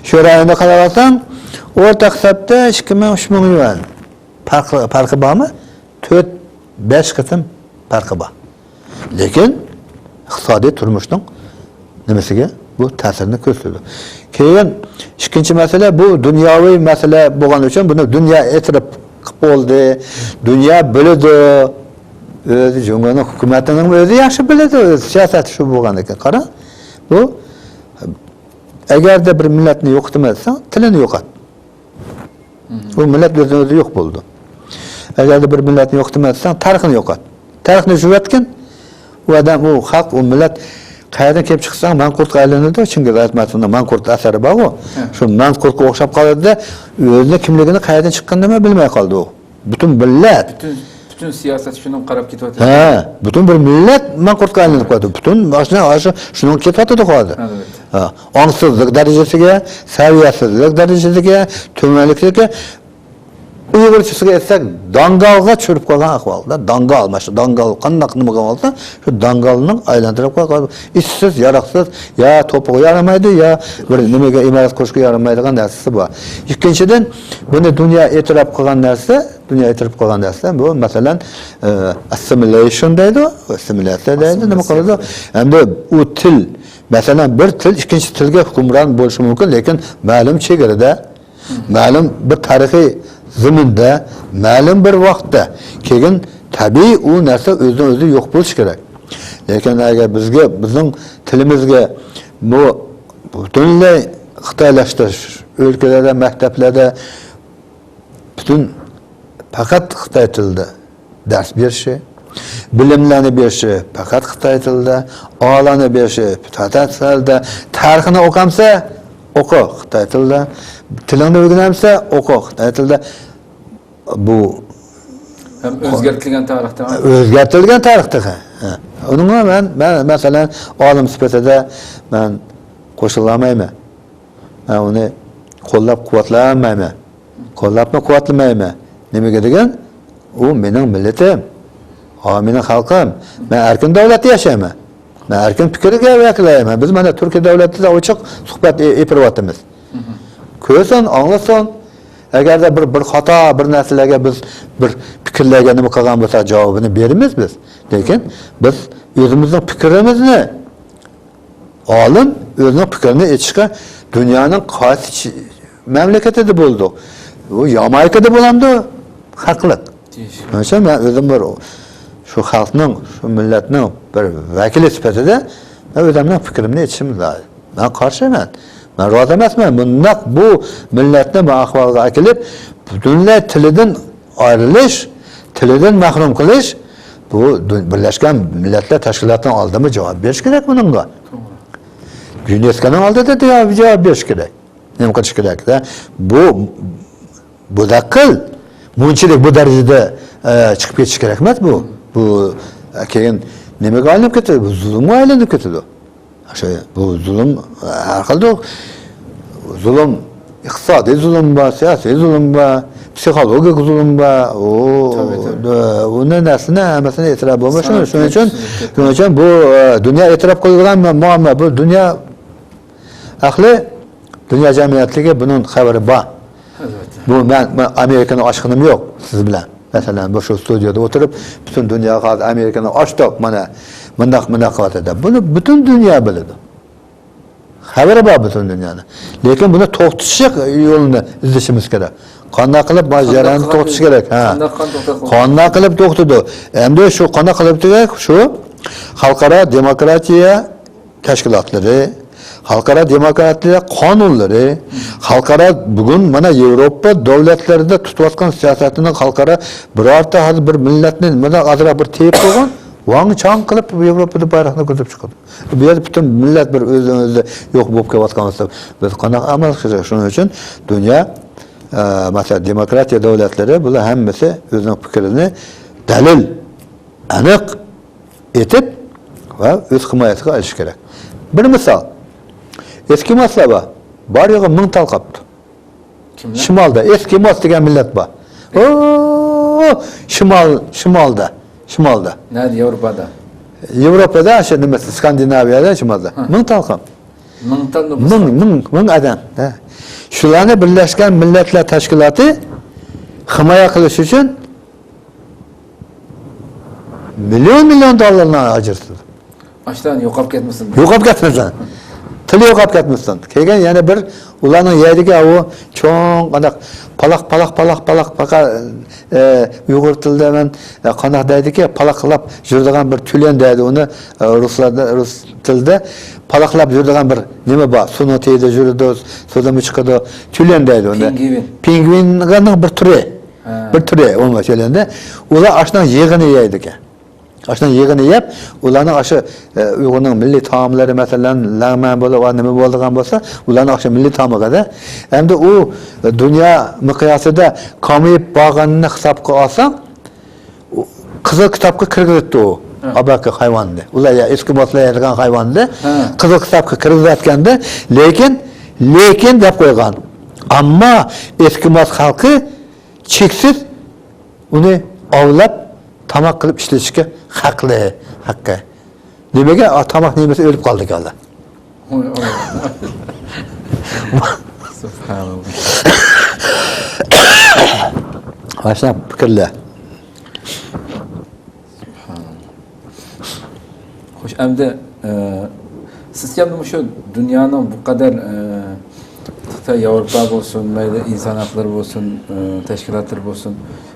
شۇ رايوندا قاراۋالساڭ، ئورتاق ھېسابتا ئىككى مىڭ، ئۈچ مىڭ يۈەن پەرقى، پەرقى بارمۇ؟ تۆت، بەش قېتىم پەرقى بار. لېكىن ئىقتىسادىي تۇرمۇشنىڭ نېمىسىگە بۇ تەسىرنى كۆرسىتىدۇ. كېيىن ئىككىنچى مەسىلە، بۇ دۇنياۋى مەسىلە بولغان ئۈچۈن بۇنى دۇنيا ئېتىراپ قىلىپ بولدى، دۇنيا بىلىدۇ. ئۆزى جۇڭگونىڭ ھۆكۈمىتىنىڭ ئۆزى ياخشى بىلىدۇ، ئۆز سىياسەتى شۇ بولغاندىكىن. قارا، بۇ ئەگەردە بىر مىللەتنى يوقىتىمەن دېسەڭ، تىلىنى يوقات. ئۇ مىللەت ئۆزىدىن ئۆزى يوق بولىدۇ. ئەگەردە بىر مىللەتنى يوقىتىمەن دېسەڭ، تارىخىنى يوقات. تارىخنى يوقاتقىن، ئۇ ئادەم، ئۇ خەلق، ئۇ مىللەت قەيەردىن كېلىپ چىقساڭ، مانقۇرتقا ئايلىنىدۇ. چىڭگىز ئايتماتوۋنىڭ مانقۇرت ئەسىرى بارغۇ، شۇ مانقۇرتقا ئوخشاپ قالىدۇ-دە، ئۆزىنىڭ كىملىكىنى، قەيەردىن چىققىنىنى بىلمەي قالىدۇ. پۈتۈن مىللەت. پۈتۈن، پۈتۈن سىياسەت شۇنىڭغا قاراپ كېتىۋاتىدۇ. ھە، پۈتۈن بىر مىللەت مانقۇرتقا ئايلىنىپ قالىدۇ. پۈتۈن ماشىنا شۇنىڭغا كېتىۋاتىدۇ ھازىر. ئەلۋەتتە. ھە، ئاڭسىزلىق دەرىجىسىگە، سەۋىيەسىزلىك دەرىجىسىگە، تۆۋەنلىككە، ئۇيغۇرچىسىغا ئېيتساق، داڭگالغا چۈشۈرۈپ قويغان ئەھۋالدا، داڭگال، ماشۇ داڭگال قانداق نېمە بولسا، شۇ داڭگالنىڭ ئايلاندۇرۇپ قويغان ئىشسىز، ياراقسىز، يا توپىغا يارىمايدۇ، يا بىر نېمىگە ئىمارەت قۇرۇشقا يارىمايدىغان نەرسىسى بار. ئىككىنچىدىن، بۇنى دۇنيا ئېتىراپ قىلغان نەرسە، دۇنيا ئېتىراپ قىلغان نەرسە، بۇ، مەسىلەن، ئە، ئاسسىمىلېيشن دەيدۇ، ئاسسىمىلياتسىيە دەيدۇ، نېمە قىلىدۇ؟ ئەمدى ئۇ تىل، مەسىلەن، بىر تىل ئىككىنچى تىلگە ھۆكۈمران بولۇشى مۇمكىن، لېكىن مەلۇم چېگرىدە، مەلۇم بىر تارىخىي زېمىندا، مەلۇم بىر ۋاقىتتا، كېيىن تەبىئىي ئۇ نەرسە ئۆزىدىن ئۆزى يوق بولۇشى كېرەك. لېكىن ئەگەر بىزگە، بىزنىڭ تىلىمىزگە بۇ پۈتۈنلەي خىتايلاشتۇرۇش، ئۆلكىلەردە، مەكتەپلەردە پۈتۈن پەقەت خىتاي تىلىدا دەرس بېرىشى، بىلىملەرنى بېرىشى پەقەت خىتاي تىلىدا، ئالانى بېرىشى پەقەت خىتاي تىلىدا، تارىخنى ئوقامسە، ئوقۇ خىتاي تىلىدا، تىلىڭنى ئۆگىنەمسە، ئوقۇ خىتاي تىلىدا. بۇ ھەم ئۆزگەرتىلگەن تارىختا. ئۆزگەرتىلگەن تارىختا. ھە. ئۇنىڭغا مەن، مەن، مەسىلەن، ئالىم سۈپىتىدە مەن قوشۇلالمايمەن. مەن ئۇنى قوللاپ قۇۋۋەتلەيەلمەيمەن. قوللاپمۇ قۇۋۋەتلىمەيمەن. نېمىگە دېگەن؟ ئۇ مېنىڭ مىللىتىم. ئا، مېنىڭ خەلقىم. مەن ئەركىن دۆلەتتە ياشايمەن. مەن ئەركىن پىكىرگە ۋەكىللەيمەن. بىز مانا تۈركىيە دۆلىتىدە ئوچۇق سۆھبەت ئېلىپ بېرىۋاتىمىز. كۆرسۇن، ئاڭلىسۇن. ئەگەردە بىر، بىر خاتا، بىر نەرسىلەرگە بىز بىر پىكىرلەرگە نېمە قىلغان بولسا، جاۋابىنى بېرىمىز بىز. لېكىن بىز ئۆزىمىزنىڭ پىكرىمىزنى ئالىم ئۆزىنىڭ پىكرىنى ئېيتىشقا دۇنيانىڭ قايسى چ-، مەملىكىتىدە بولىدۇ؟ ئۇ يامايكىدا بولامدۇ؟ ھەقلىق. شۇنىڭ ئۈچۈن مەن ئۆزۈم بىر شۇ خەلقنىڭ، شۇ مىللەتنىڭ بىر ۋەكىلى سۈپىتىدە مەن ئۆزۈمنىڭ پىكرىمنى ئېيتىشىم لازىم. مەن قارشىمەن. مەن رازى ئەمەسمەن. بۇنداق بۇ مىللەتنى بۇ ئەھۋالغا ئەكېلىپ، پۈتۈنلەي تىلىدىن ئايرىلىش، تىلىدىن مەھرۇم قىلىش، بۇ دۇ-، بىرلەشكەن مىللەتلەر تەشكىلاتىنىڭ ئالدىمۇ جاۋاب بېرىش كېرەك بۇنىڭغا. توغرا. يۇنېسكونىڭ ئالدىدا جاۋاب، جاۋاب بېرىش كېرەك. نېمە قىلىش كېرەك؟ بۇ، بۇ دەقىل، مۇنچىلىك بۇ دەرىجىدە، ئە، چىقىپ كېتىش كېرەك ئەمەس بۇ. بۇ، ئە، كېيىن نېمىگە ئايلىنىپ كېتىدۇ؟ بۇ زۇلۇمغا ئايلىنىپ كېتىدۇ. شۇ، بۇ زۇلۇم، ھەر خىل زۇلۇم، ئىقتىسادىي زۇلۇم بار، سىياسىي زۇلۇم بار، پسىخولوگىك زۇلۇم بار. ئۇ، تەبىئىي، تەبىئىي. ئۇ نەرسىنى ھەممىسىنى ئېتىراپ بولماي. شۇنىڭ، شۇنىڭ ئۈچۈن، شۇنىڭ ئۈچۈن بۇ، ئە، دۇنيا ئېتىراپ قىلىدىغان مۇ-، مۇئامما. بۇ دۇنيا ئەھلى، دۇنيا جەمئىيەتلىكى بۇنىڭ خەۋىرى بار. ئەلۋەتتە. بۇ مەن، مەن ئامېرىكىنى ئاچقىنىم يوق سىز بىلەن. مەسىلەن، بۇ شۇ ستۇدىيەدە ئولتۇرۇپ، پۈتۈن دۇنياغا ھازىر ئامېرىكىنى ئاچتۇق، مانا، مۇنداق، مۇنداق قىلىۋاتىدۇ دەپ. بۇنى پۈتۈن دۇنيا بىلىدۇ. خەۋىرى بار پۈتۈن دۇنيانىڭ. لېكىن بۇنى توختىتىش يولىنى ئىزدىشىمىز كېرەك. قانداق قىلىپ ما جەرياننى توختىتىش كېرەك؟ ھە. قانداق قىلىپ توختىتىدۇ؟ ئەمدى شۇ قانداق قىلىپ تۈگەك؟ شۇ خەلقئارا دېموكراتىيە تەشكىلاتلىرى، خەلقئارا دېموكراتىيە قانۇنلىرى، خەلقئارا بۈگۈن مانا ياۋروپا دۆلەتلىرىدە تۇتۇۋاتقان سىياسەتنىڭ خەلقئارا بىرەرتە ھازىر بىر مىللەتنى مانا ئازراق بىر تېيىپ قويغان، ۋاڭ چاڭ قىلىپ ياۋروپادا بايراقنى كۆتۈرۈپ چىقىدۇ. بۇ يەردە پۈتۈن مىللەت بىر ئۆزىنى ئۆزى يوق بولۇپ كېلىۋاتقان بولسا، بىز قانداق ئەمەل قىلىشىمىز؟ شۇنىڭ ئۈچۈن دۇنيا، ئە، مەسىلەن، دېموكراتىيە دۆلەتلىرى بۇلار ھەممىسى ئۆزىنىڭ پىكرىنى دەلىل، ئېنىق ئېيتىپ ۋە ئۆز ھىمايىسىگە ئېلىشى كېرەك. بىر مىسال، ئېسكىموسلار بار. بار يوقى مىڭ تال قاپتۇ. كىملەر؟ شىمالدا ئېسكىموس دېگەن مىللەت بار. ئو، شىمال، شىمالدا، شىمالدا. نەدە؟ ياۋروپادا؟ ياۋروپادا، شۇ نېمە، سكاندىناۋىيەدە، شىمالدا. ھە. مىڭ تال قاپتۇ. مىڭ تال نوپۇس. مىڭ، مىڭ، مىڭ ئادەم. ھە. شۇلارنى بىرلەشكەن مىللەتلەر تەشكىلاتى ھىمايە قىلىش ئۈچۈن مىليون، مىليون دوللارنى ئاجرىتىدۇ. ئاشۇلارنى يوقاپ كەتمىسۇن. يوقاپ كەتمىسۇن. تىلى يوقاپ كەتمىسۇن. كېيىن يەنە بىر ئۇلارنىڭ يەيدىكى ئاۋۇ چوڭ قانداق پالاق، پالاق، پالاق، پالاق، پاقا، ئە، ئۇيغۇر تىلىدا مەن، ئە، قانداق دەيدىكى، پالاقلاپ يۈرىدىغان بىر تۈلەن دەيدۇ ئۇنى، ئە، رۇسلاردا، رۇس تىلىدا پالاقلاپ يۈرىدىغان بىر نېمە بار. سۇنىڭ تېگىدە يۈرىدۇ، سۇدىمۇ چىقىدۇ. تۈلەن دەيدۇ ئۇنى. پىڭگۋىن. پىڭگۋىننىڭ بىر تۈرى. ھە. بىر تۈرى ئۇمۇ تۈلەندە. ئۇلار ئاشۇنىڭ يېغىنى يەيدىكەن. ئاشۇنىڭ يېغىنى يەپ، ئۇلارنىڭ ئاشۇ، ئە، ئۇيغۇرنىڭ مىللىي تائاملىرى، مەسىلەن، لەڭمەن بولۇپ، نېمە بولىدىغان بولسا، ئۇلارنىڭ ئاشۇ مىللىي تائامىغا-دە. ئەمدى ئۇ، ئە، دۇنيا مىقياسىدا كامىيىپ بارغاننى ھېسابقا ئالساڭ، ئۇ قىزىل كىتابقا كىرگۈزۈپتۇ ئۇ. ھە. ئاباكى ھايۋاننى. ئۇلار يا ئېسكىموسلار يەيدىغان ھايۋاننى ھە. قىزىل كىتابقا كىرگۈزۈۋەتكەندە، لېكىن، لېكىن دەپ قويغان. ئەمما ئېسكىموس خەلقى چەكسىز ئۇنى ئاۋلاپ، تاماق قىلىپ ئىشلىتىشكە ھەقلىق، ھەققى. نېمىگە؟ ئا، تاماق نېمىسى ئۆلۈپ قالدى كاللا. ۋاي، ۋاي، ۋاي. سۇبھاناللا. باشلاپ پىكىرلە. سۇبھاناللا. خوش، ئەمدى، ئە، سىزچە مۇشۇ دۇنيانىڭ بۇ قەدەر، ئە، خىتاي، ياۋروپا بولسۇن، مەيلى ئىنسان ھەقلىرى بولسۇن، ئە، تەشكىلاتلىرى بولسۇن،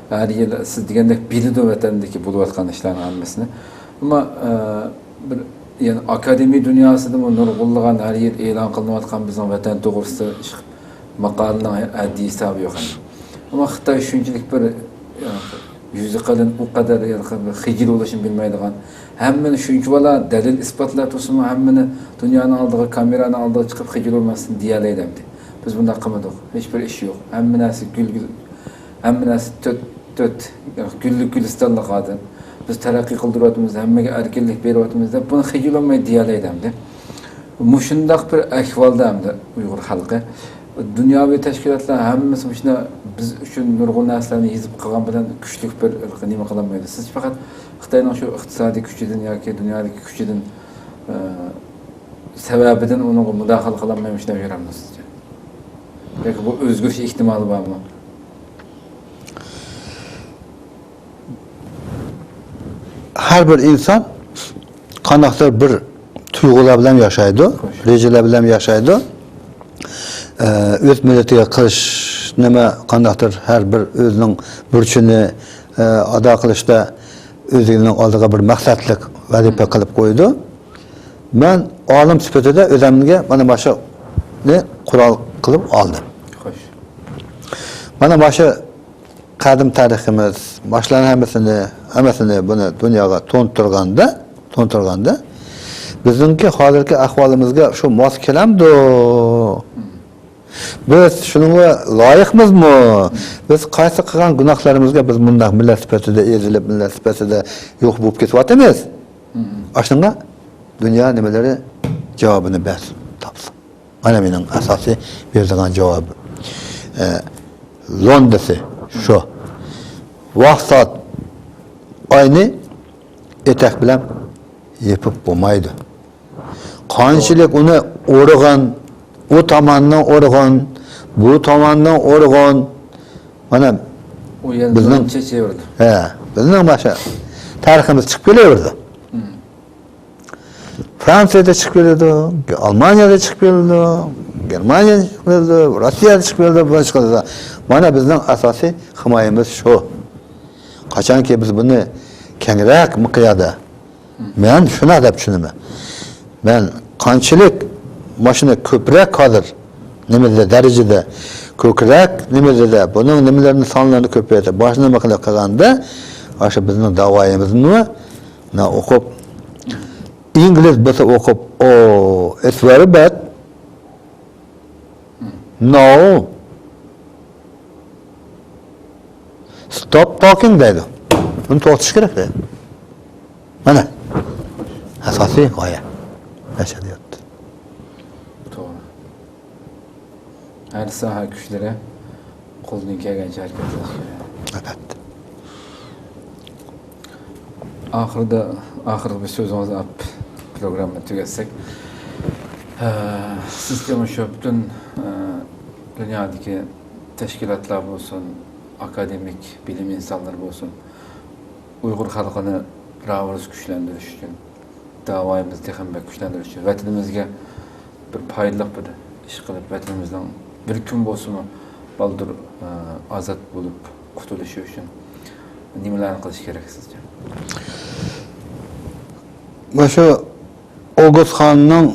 ھەر يىل سىز دېگەندەك بىلىدۇ ۋەتەندىكى بولۇۋاتقان ئىشلارنىڭ ھەممىسىنى. ئەمما، ئە، بىر، يەنى ئاكادېمىيە دۇنياسىدىمۇ نۇرغۇنلىغان ھەر يىل ئېلان قىلىنىۋاتقان بىزنىڭ ۋەتەن توغرىسىدا ئىش-، ماقالىنىڭ ھەددى ھېسابى يوق. ئەمما خىتاي شۇنچىلىك بىر، ئە، يۈزى قېلىن، ئۇ قەدەر، يەنى، بىر خىجىل بولۇشنى بىلمەيدىغان، ھەممىنى شۇنچىۋالا دەلىل-ئىسپاتلار تۇرسىمۇ، ھەممىنى دۇنيانىڭ ئالدىغا، كامېرانىڭ ئالدىغا چىقىپ خىجىل بولماستىن دېيەلەيدۇ ئەمدى. بىز بۇنداق قىلمىدۇق. ھېچ بىر ئىش يوق. ھەممە نەرسە گۈل، گۈل، ھەممە نەرسە تۆت، تۆت، گۈللۈك گۈلىستانلىق ھازىر. بىز تەرەققىي قىلدۇرۇۋاتىمىز، ھەممىگە ئەركىنلىك بېرىۋاتىمىز دەپ، بۇنى خىجىل بولماي دېيەلەيدۇ ئەمدى. مۇشۇنداق بىر ئەھۋالدا ئەمدى ئۇيغۇر خەلقى، دۇنياۋى تەشكىلاتلار ھەممىسى مۇشۇنداق بىز ئۈچۈن نۇرغۇن نەرسىلەرنى يېزىپ قىلغان بىلەن كۈچلۈك بىر نېمە قىلالمايدۇ. سىز پەقەت خىتاينىڭ شۇ ئىقتىسادىي كۈچىدىن ياكى دۇنيادىكى كۈچىدىن، ئە، سەۋەبىدىن ئۇنىڭغا مۇداخىلە قىلالماي مۇشۇنداق يۈرەمدۇ سىزچە؟ ياكى بۇ ئۆزگىرىش ئېھتىمالى بارمۇ؟ ھەر بىر ئىنسان قانداقتۇر بىر تۇيغۇلار بىلەن ياشايدۇ، رېجىلەر بىلەن ياشايدۇ. ئە، ئۆز مىللىتىگە قىلىش نېمە، قانداقتۇر ھەر بىر ئۆزىنىڭ بۇرچىنى، ئە، ئادا قىلىشتا ئۆزىنىڭ ئالدىغا بىر مەقسەتلىك ۋەزىپە قىلىپ قويىدۇ. مەن ئالىم سۈپىتىدە ئۆزۈمگە مانا ماشۇنى قورال قىلىپ ئالدىم. خوش. مانا ماشۇ قەدىم تارىخىمىز، ماشۇلارنىڭ ھەممىسىنى، ھەممىسىنى بۇنى دۇنياغا تونۇتتۇرغاندا، تونۇتتۇرغاندا، بىزنىڭكى ھازىرقى ئەھۋالىمىزغا شۇ ماس كېلەمدۇ؟ بىز شۇنىڭغا لايىقمىزمۇ؟ بىز قايسى قىلغان گۇناھلىرىمىزغا بىز مۇنداق مىللەت سۈپەتىدە ئېزىلىپ، مىللەت سۈپەتىدە يوق بولۇپ كېتىۋاتىمىز؟ ئاشۇنىڭغا دۇنيا نېمىلىرى جاۋابىنى بەرسۇن، تاپسۇن. مانا مېنىڭ ئاساسىي بېرىدىغان جاۋابىم. ئە، لوندىسى شۇ. ۋاقىت سائەت ئاينى ئېتەك بىلەن يېپىپ بولمايدۇ. قانچىلىك ئۇنى ئۇرغان، ئۇ تاماننىڭ ئۇرغان، بۇ تاماننىڭ ئۇرغان. مانا ئۇ يەنە بىزنىڭ چېچىۋېرىدۇ. ھە، بىزنىڭ ماشۇ تارىخىمىز چىقىپ كېلىۋېرىدۇ. فرانسىيەدە چىقىپ كېلىدۇ، ئالمانىيەدە چىقىپ كېلىدۇ، گېرمانىيەدە چىقىپ كېلىدۇ، روسىيەدە چىقىپ كېلىدۇ، بۇ چىقىدۇ. مانا بىزنىڭ ئاساسىي ھىمايىمىز شۇ. قاچانكى بىز بۇنى كەڭرەك مىقياستا، مەن شۇنداق دەپ چۈشىنىمەن. مەن قانچىلىك ماشۇنى كۆپرەك ھازىر نېمىدە، دەرىجىدە كۆپرەك نېمىدە، بۇنىڭ نېمىلىرىنى، سانلىرىنى كۆپەيتىپ، ماشۇ نېمە قىلىپ قىلغاندا، ئاشۇ بىزنىڭ داۋايىمىزنى مانا ئوقۇپ، ئىنگلىز بولسا ئوقۇپ، «Oh, it's very bad. No. Stop talking» دەيدۇ. بۇنى توختىتىش كېرەك دەيدۇ. مانا ئاساسىي غايە. ئەشەدىيەت. توغرا. ھەر ساھە كۈچلىرى قولدىن كەلگەنچە ھەرىكەت قىلىش كېرەك. ئەلۋەتتە. ئاخىرىدا، ئاخىرقى بىر سۆزىڭىزنى ئاپ پروگراممىنى تۈگەتسەك. ئە، سىز تېخى شۇ پۈتۈن، ئە، دۇنيادىكى تەشكىلاتلار بولسۇن، ئاكادېمىك بىلىم ئىنسانلىرى بولسۇن، ئۇيغۇر خەلقىنى بىراۋىرسى كۈچلەندۈرۈش ئۈچۈن، داۋايىمىزنى تېخىمۇ بەك كۈچلەندۈرۈش ئۈچۈن، ۋەتىنىمىزگە بىر پايدىلىق بىر ئىش قىلىپ، ۋەتىنىمىزنىڭ بىر كۈن بولسىمۇ بالدۇر، ئە، ئازاد بولۇپ قۇتۇلۇشى ئۈچۈن نېمىلەرنى قىلىش كېرەك سىزچە؟ مانا شۇ ئوغۇزخاننىڭ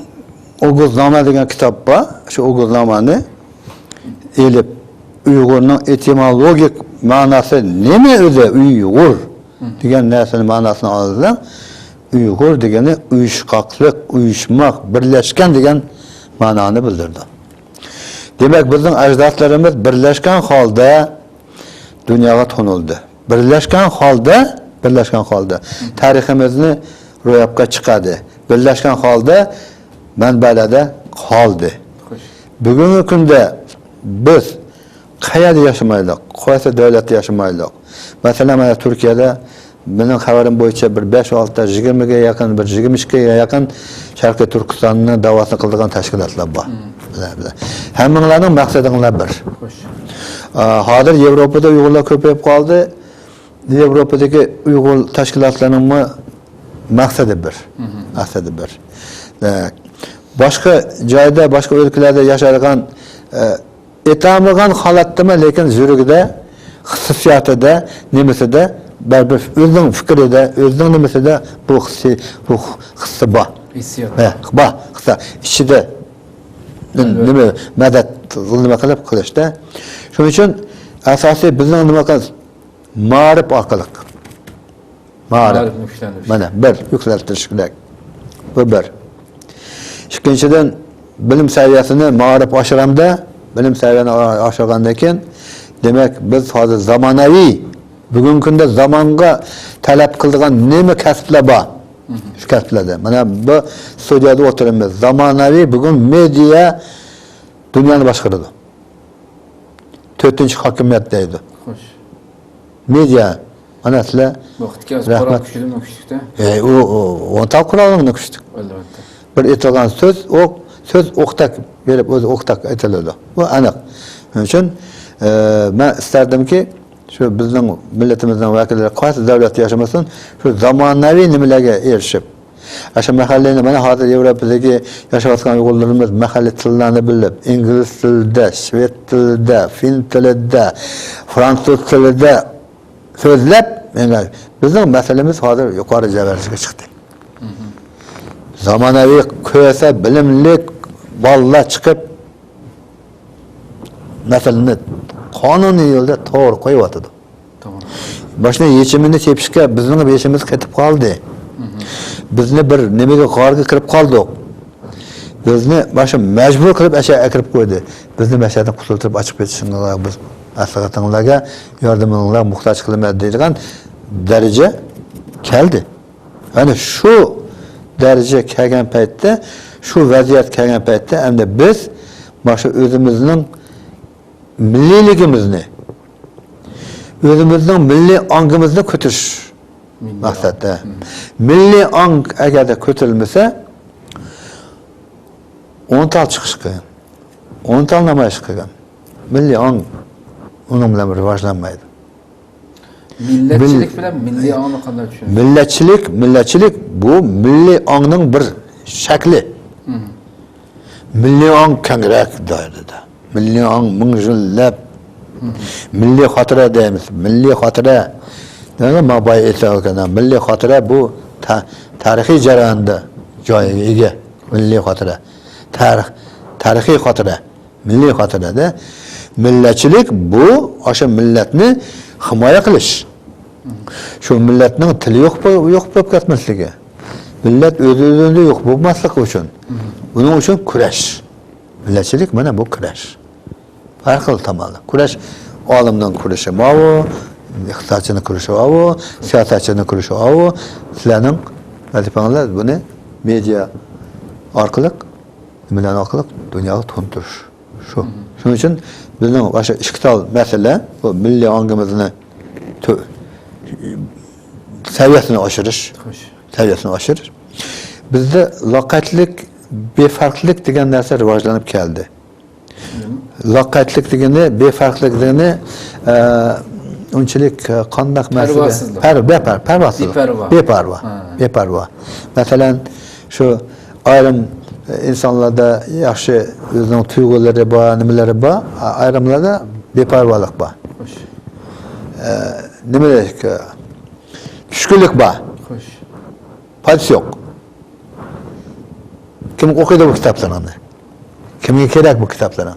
«ئوغۇزنامە» دېگەن كىتاب بار. شۇ «ئوغۇزنامەنى» ئېلىپ، ئۇيغۇرنىڭ ئېتىمولوگىك مەناسى نېمە ئۆزى، ئۇيغۇر دېگەن نەرسىنى، مەناسىنى ئالساڭ، ئۇيغۇر دېگىنى ئۇيۇشقاقلىق، ئۇيۇشماق، بىرلەشكەن دېگەن مەنانى بىلدۈرىدۇ. دېمەك، بىزنىڭ ئەجدادلىرىمىز بىرلەشكەن ھالدا دۇنياغا تونۇلدى. بىرلەشكەن ھالدا، بىرلەشكەن ھالدا تارىخىمىزنى روياپقا چىقاردى. بىرلەشكەن ھالدا مەنبەلەردە قالدى. خوش. بۈگۈنكى كۈندە بىز قەيەردە ياشىمايلۇق، قايسى دۆلەتتە ياشىمايلۇق. مەسىلەن، مانا تۈركىيەدە مېنىڭ خەۋىرىم بويىچە بىر بەش، ئالتە، يىگىرمىگە يېقىن، بىر يىگىرمە ئىككىگە يېقىن شەرقىي تۈركىستاننىڭ داۋاسىنى قىلىدىغان تەشكىلاتلار بار. مم. بىلە، بىلە. ھەممىڭلارنىڭ مەقسىتىڭلار بىر. خوش. ئا، ھازىر ياۋروپادا ئۇيغۇرلار كۆپىيىپ قالدى. ياۋروپادىكى ئۇيغۇر تەشكىلاتلىرىنىڭمۇ مەقسىتى بىر. مم. مەقسىتى بىر. ئە، باشقا جايدا، باشقا ئۆلكىلەردە ياشايدىغان، ئە، ئېيتالمىغان ھالەتتىمۇ، لېكىن يۈرىكىدە، خۇسۇسىياتىدا، نېمىسىدە، بەرىبىر ئۆزىنىڭ پىكرىدە، ئۆزىنىڭ نېمىسىدە بۇ خۇسۇسى-، بۇ خۇسۇسى بار. ھېسسىيات. ھە، بار. خۇسۇسى ئىچىدە نېمە، مەدەت، نېمە قىلىپ قىلىشتا. شۇنىڭ ئۈچۈن ئاساسىي بىزنىڭ نېمە قىلىش؟ مائارىپ ئارقىلىق. مائارىپ. مائارىپنى كۈچلەندۈرۈش. مانا، بىر، يۈكسەلتىش كېرەك. بۇ بىر. ئىككىنچىدىن، بىلىم سەۋىيەسىنى، مائارىپ ئاشۇرامدا، بىلىم سەۋىيەنى ئاشۇرغاندىن كېيىن، دېمەك، بىز ھازىر زامانىۋى، بۈگۈنكى كۈندە زامانغا تەلەپ قىلىدىغان نېمە كەسىپلەر بار؟ مم. شۇ كەسىپلەردە. مانا بۇ ستۇدىيەدە ئولتۇرىمىز. زامانىۋى بۈگۈن مېدىيا دۇنيانى باشقۇرىدۇ. تۆتىنچى ھاكىمىيەت دەيدۇ. خوش. مېدىيا. مانا سىلەر. ۋاقىت كەلسە، رەھمەت. قورال كۈچىدىنمۇ كۈچلۈكتە. ئەي، ئۇ، ئۇ، ئون تال قورالنىڭ كۈچلۈك. ئەلۋەتتە. بىر ئېتىلغان سۆز، ئوق، سۆز ئوقتەك بېرىپ، ئۆزى ئوقتەك ئېتىلىدۇ. بۇ ئېنىق. شۇنىڭ ئۈچۈن، ئە، مەن ئىستەردىمكى، شۇ بىزنىڭ مىللىتىمىزنىڭ ۋەكىللىرى قايسى دۆلەتتە ياشىمىسۇن، شۇ زامانىۋى نېمىلەرگە ئېرىشىپ، ئاشۇ مەھەللىنى، مانا ھازىر ياۋروپادىكى ياشاۋاتقان ئۇيغۇرلىرىمىز مەھەللە تىللارنى بىلىپ، ئىنگلىز تىلىدا، شۋېد تىلىدا، فىن تىلىدا، فرانسۇز تىلىدا سۆزلەپ، يەنى بىزنىڭ مەسىلىمىز ھازىر يۇقىرى دەرىجىگە چىقتى. زامانىۋى كۆرسە بىلىملىك بالىلار چىقىپ، مەسىلىنى قانۇنىي يولدا توغرا قويۇۋاتىدۇ. توغرا. ماشۇنى يېچىمىنى تېپىشقا بىزنىڭ بېشىمىز قېتىپ قالدى. بىزنى بىر نېمىگە، غارغا كىرىپ قالدۇق. بىزنى ماشۇ مەجبۇر قىلىپ ئەشە ئەكىرىپ قويدى. بىزنى مەشەدىن قۇتۇلدۇرۇپ ئاچىقىپ كېتىشىڭلار، بىز مەسلىھەتىڭلارگە، ياردىمىڭلارغا موھتاج قىلىمەن دەيدىغان دەرىجە كەلدى. يەنى شۇ دەرىجە كەلگەن پەيتتە، شۇ ۋەزىيەت كەلگەن پەيتتە، ئەمدى بىز مانا شۇ ئۆزىمىزنىڭ مىللىيلىكىمىزنى، ئۆزىمىزنىڭ مىللىي ئاڭىمىزنى كۆتۈرۈش مەقسەتتە. مىللىي ئاڭ ئەگەردە كۆتۈرۈلمىسە، ئون تال چىقىش قىيىن، ئون تال نامايىش قىيىن. مىللىي ئاڭ ئۇنىڭ بىلەن راۋاجلانمايدۇ. مىللەتچىلىك بىلەن مىللىي ئاڭنى قانداق چۈشىنىسىز؟ مىللەتچىلىك، مىللەتچىلىك بۇ مىللىي ئاڭنىڭ بىر شەكلى. مىللىي ئاڭ كەڭرەك دائىرىدە. مىللىي ئاڭ مىڭ يىللەپ، مىللىي خاتىرە دەيمىز. مىللىي خاتىرە. دېمەك، ماڭا بايا ئېيتىۋاتقان مىللىي خاتىرە بۇ تا-، تارىخىي جەرياندا جايىغا ئىگە. مىللىي خاتىرە. تارىخ، تارىخىي خاتىرە، مىللىي خاتىرىدە مىللەتچىلىك بۇ ئاشۇ مىللەتنى ھىمايە قىلىش. شۇ مىللەتنىڭ تىلى يوق بو-، يوق بولۇپ كەتمەسلىكى. مىللەت ئۆز-ئۆزىدە يوق بولماسلىقى ئۈچۈن. بۇنىڭ ئۈچۈن كۈرەش. مىللەتچىلىك مانا بۇ كۈرەش. ھەر خىل تاماندا. كۈرەش ئالىمنىڭ كۈرىشى ماۋۇ، ئىقتىسادچىنىڭ كۈرىشى ئاۋۇ، سىياسەتچىنىڭ كۈرىشى ئاۋۇ. سىلەرنىڭ ۋەزىپەڭلار بۇنى مېدىيا ئارقىلىق نېمىلەر ئارقىلىق دۇنياغا تونۇتۇش. شۇ. شۇنىڭ ئۈچۈن بىزنىڭ ئاشۇ ئىككى تال مەسىلە، بۇ مىللىي ئاڭىمىزنى تۆ-، سەۋىيەسىنى ئاشۇرۇش. خوش. سەۋىيەسىنى ئاشۇرۇش. بىزدە لاقەتلىك، بىفەرقلىك دېگەن نەرسە راۋاجلىنىپ كەلدى. لاقەتلىك دېگىنى، بىفەرقلىك دېگىنى، ئە، ئۇنچىلىك، ئە، قانداق مەسىلە؟ پەرۋاسىزلىق. پەر-، بىپەر-، پەرۋاسىزلىق. بىپەرۋا. بىپەرۋا. ھە. بىپەرۋا. مەسىلەن، شۇ ئايرىم ئىنسانلاردا ياخشى ئۆزىنىڭ تۇيغۇلىرى بار، نېمىلىرى بار، ئايرىملاردا بىپەرۋالىق بار. خوش. ئە، نېمە دېيىش، چۈشكۈنلۈك بار. خوش. پايدىسى يوق. كىم ئوقۇيدۇ بۇ كىتابلىرىڭنى؟ كىمگە كېرەك بۇ كىتابلىرىڭ؟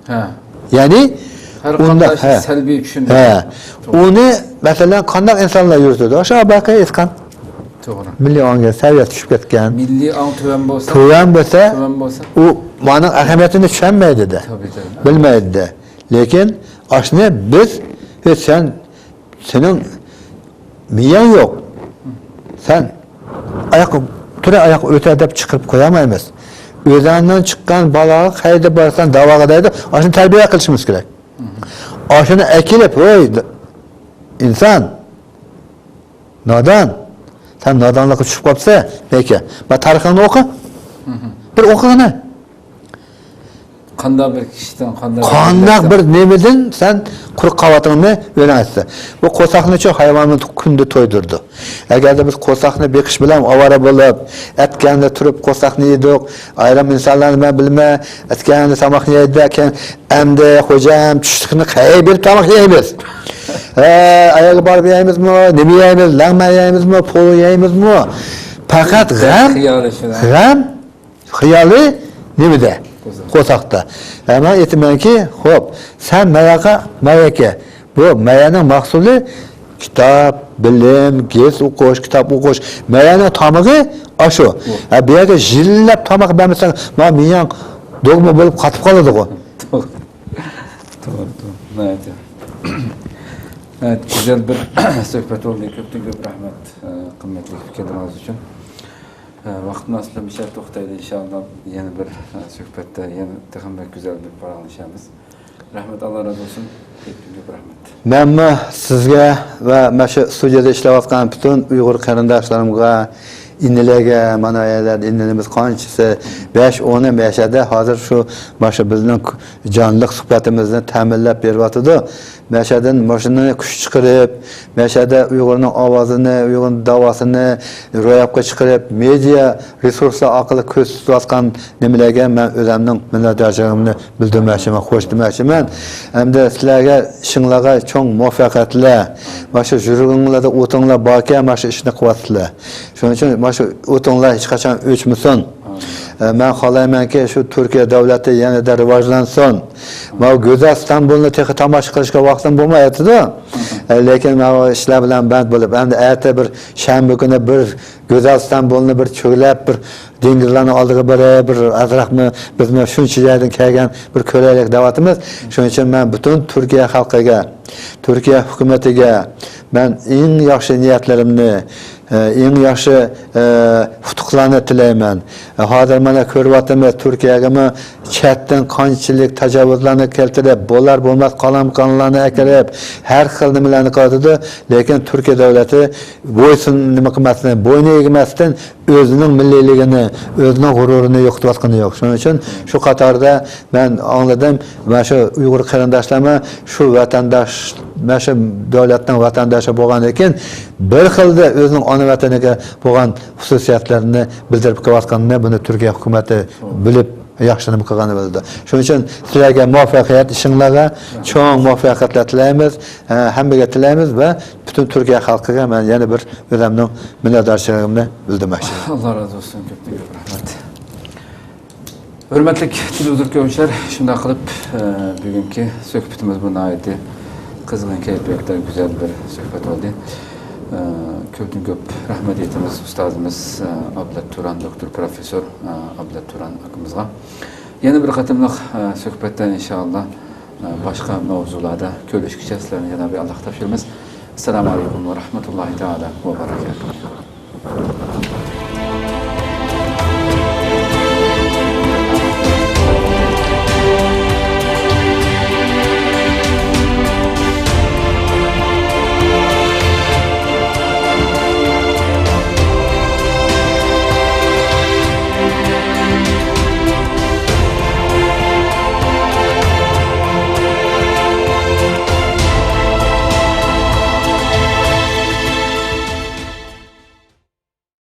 ھە. يەنى ھەر ئۇنداق، قانداق ھە. سەلبىي چۈشەنچە. ھە. توغرا. ئۇنى، مەسىلەن، قانداق ئىنسانلار يۈرۈتىدۇ؟ ئاشۇ بايىقى ئېيتقان. توغرا. مىللىي ئاڭ سەۋىيەسى چۈشۈپ كەتكەن. مىللىي ئاڭ تۆۋەن بولسا، تۆۋەن بولسا، تۆۋەن بولسا. ئۇ مانىڭ ئەھمىيىتىنى چۈشەنمەيدۇ-دە. تەبىئىي، تەبىئىي. بىلمەيدۇ-دە. لېكىن ئاشۇنى بىز، ھېچ سەن سېنىڭ مىيەڭ يوق. سەن ئاياققا تۇرە، ئاياققا ئۆتە دەپ چىقىرىپ قويالمايمىز. ئۆزەڭدىن چىققان بالا قەيەردە بارساڭ داۋاغا دەيدۇ. ئاشۇنى تەربىيە قىلىشىمىز كېرەك. ئاشۇنى ئەكېلىپ، ھوي، ئىنسان، نادان، سەن نادانلىققا چۈشۈپ قاپسەن، لېكىن مانا تارىخىڭنى ئوقۇ. بىر ئوقۇغىنە. قانداق بىر كىشىدىن، قانداق بىر قانداق مىللەتتىن؟ بىر نېمىدىن سەن قۇرۇق قاۋاتىڭنى ئۆيلەڭ ئەتسە. بۇ قورساقنىچۇ ھايۋاننى كۈندە تويدۇرىدۇ. ئەگەردە بىز قورساقنى بېقىش بىلەن ئاۋارە بولۇپ، ئەتكەندە تۇرۇپ قورساقنى يېدۇق، ئايرىم ئىنسانلارنى مەن بىلمەن، ئەتكەندە تاماقنى يەيدۇ، كېيىن ئەمدى خوجام چۈشلۈكنى قەيەرگە بېرىپ تاماق يەيمىز؟ ھە، ئايەرگە بارىپ يەيمىزمۇ؟ نېمە يەيمىز؟ لەڭمەن يەيمىزمۇ؟ پولۇ يەيمىزمۇ؟ پەقەت غەم، خىيالى شۇ. غەم، خىيالى نېمىدە؟ قورساقتا. قورساقتا. ھە، مەن ئېيتىمەنكى، خوپ، سەن ماياققا، ماياكى. بۇ مايانىڭ مەھسۇلى كىتاب، بىلىم، گېزىت ئوقۇش، كىتاب ئوقۇش. مايانىڭ تامىقى ئاشۇ. ھە، بۇ يەرگە يىللاپ تاماق بەرمىسەڭ، ما مىيەڭ دوگما بولۇپ قاتىپ قالىدىغۇ. توغرا. توغرا، توغرا. ناھايىتى. ناھايىتى گۈزەل بىر سۆھبەت بولدى. كۆپتىن كۆپ رەھمەت، ئە، قىممەتلىك پىكىرلىرىڭىز ئۈچۈن. ئە، ۋاقىت مۇناسىۋىتى بىلەن مۇشۇ يەردە توختايلى، ئىنشائاللا. يەنە بىر، ئە، سۆھبەتتە يەنە تېخىمۇ بەك گۈزەل بىر پاراڭلىشارمىز. رەھمەت، ئاللا رازى بولسۇن. كۆپتىن كۆپ رەھمەت. مەنمۇ سىزگە ۋە مانا شۇ ستۇدىيەدە ئىشلەۋاتقان پۈتۈن ئۇيغۇر قېرىنداشلىرىمغا، ئىنىلەرگە، مانا يەردە ئىنىلىرىمىز قانچىسى، بەش ئونى مەشەدە ھازىر شۇ، مانا شۇ بىزنىڭ جانلىق سۈپىتىمىزنى تەمىنلەپ بېرىۋاتىدۇ. مەشەدىن مۇشۇنى كۈچ چىقىرىپ، مەشەدە ئۇيغۇرنىڭ ئاۋازىنى، ئۇيغۇرنىڭ داۋاسىنى روياپقا چىقىرىپ، مېدىيا رېسۇرسلار ئارقىلىق كۆرسىتىۋاتقان نېمىلەرگە مەن ئۆزۈمنىڭ مىننەتدارچىلىقىمنى بىلدۈرمەكچىمەن، خوش دېمەكچىمەن. ھەمدە سىلەرگە، ئىشىڭلارغا چوڭ مۇۋەپپەقىيەتلەر. مانا شۇ يۈرىكىڭلاردا ئوتۇڭلار باركەن، مانا شۇ ئىشنى قىلىۋاتىسىلەر. شۇنىڭ ئۈچۈن مانا شۇ ئوتۇڭلار ھېچقاچان ئۆچمىسۇن. ئە، مەن خالايمەنكى، شۇ تۈركىيە دۆلىتى يەنىدە راۋاجلانسۇن. ماۋۇ گۈزەل ئىستانبۇلنى تېخى تاماشا قىلىشقا ۋاقتىم بولمايۋاتىدۇ. ئە، لېكىن ماۋۇ ئىشلار بىلەن بەند بولۇپ، ئەمدى ئەتە بىر شەنبە كۈنى بىر گۈزەل ئىستانبۇلنى بىر چۆگىلەپ، بىر دېڭىزلارنىڭ ئالدىغا بېرىپ، بىر ئازراقمۇ بىزمۇ شۇنچە يەردىن كەلگەن بىر كۆرەيلىك دەۋاتىمىز. شۇنىڭ ئۈچۈن مەن پۈتۈن تۈركىيە خەلقىگە، تۈركىيە ھۆكۈمىتىگە مەن ئەڭ ياخشى نىيەتلىرىمنى، ئە، ئەڭ ياخشى، ئە، ئۇتۇقلارنى تىلەيمەن. ئە، ھازىر مانا كۆرۈۋاتىمىز، تۈركىيەگىمۇ چەتتىن قانچىلىك تاجاۋۇزلارنى كەلتۈرۈپ، بولار بولماس قالايمىقانلارنى ئەكىرىپ، ھەر خىل نېمىلەرنى قىلىۋاتىدۇ. لېكىن تۈركىيە دۆلىتى بويسۇن، نېمە قىلماستىن، بوينى ئېگمەستىن، ئۆزىنىڭ مىللىيلىكىنى، ئۆزىنىڭ غۇرۇرىنى يوقىتىۋاتقىنى يوق. شۇنىڭ ئۈچۈن شۇ قاتاردا مەن ئاڭلىدىم، مانا شۇ ئۇيغۇر قېرىنداشلارمۇ شۇ ۋەتەنداش، مانا شۇ دۆلەتنىڭ ۋەتەنداشى بولغاندىن كېيىن، بىر خىلدا ئۆزىنىڭ ئانا ۋەتىنىگە بولغان خۇسۇسىيەتلىرىنى بىلدۈرۈپ كېلىۋاتقىنىنى بۇنى تۈركىيە ھۆكۈمىتى بىلىپ، ياخشى نېمە قىلغاننى بىلىدۇ. شۇنىڭ ئۈچۈن سىلەرگە مۇۋەپپەقىيەت، ئىشىڭلارغا چوڭ مۇۋەپپەقىيەتلەر تىلەيمىز، ھە، ھەممىگە تىلەيمىز ۋە پۈتۈن تۈركىيە خەلقىگە مەن يەنە بىر ئۆزۈمنىڭ مىننەتدارچىلىقىمنى بىلدۈرمەكچى. ئاللا رازى بولسۇن، كۆپتىن كۆپ رەھمەت. ھۆرمەتلىك تېلېۋىزور كۆرۈشلەر، شۇنداق قىلىپ، ئە، بۈگۈنكى سۆھبىتىمىز بۇ ناھايىتى قىزغىن كەيپىياتتا گۈزەل بىر سۆھبەت بولدى. ئە، كۆپتىن كۆپ رەھمەت ئېيتىمىز ئۇستازىمىز، ئە، ئابلەت تۇران، دوكتور پروفېسسور، ئە، ئابلەت تۇران ئاكىمىزغا. يەنە بىر قېتىملىق، ئە، سۆھبەتتە ئىنشائاللا، ئە، باشقا ماۋزۇلاردا كۆرۈشكىچە سىلەرنى جانابى ئاللاغا تاپشۇرىمىز. ئەسسالامۇ ئەلەيكۇم ۋە رەھمەتۇللاھى تائالا ۋە بەرەكاتۇھۇ.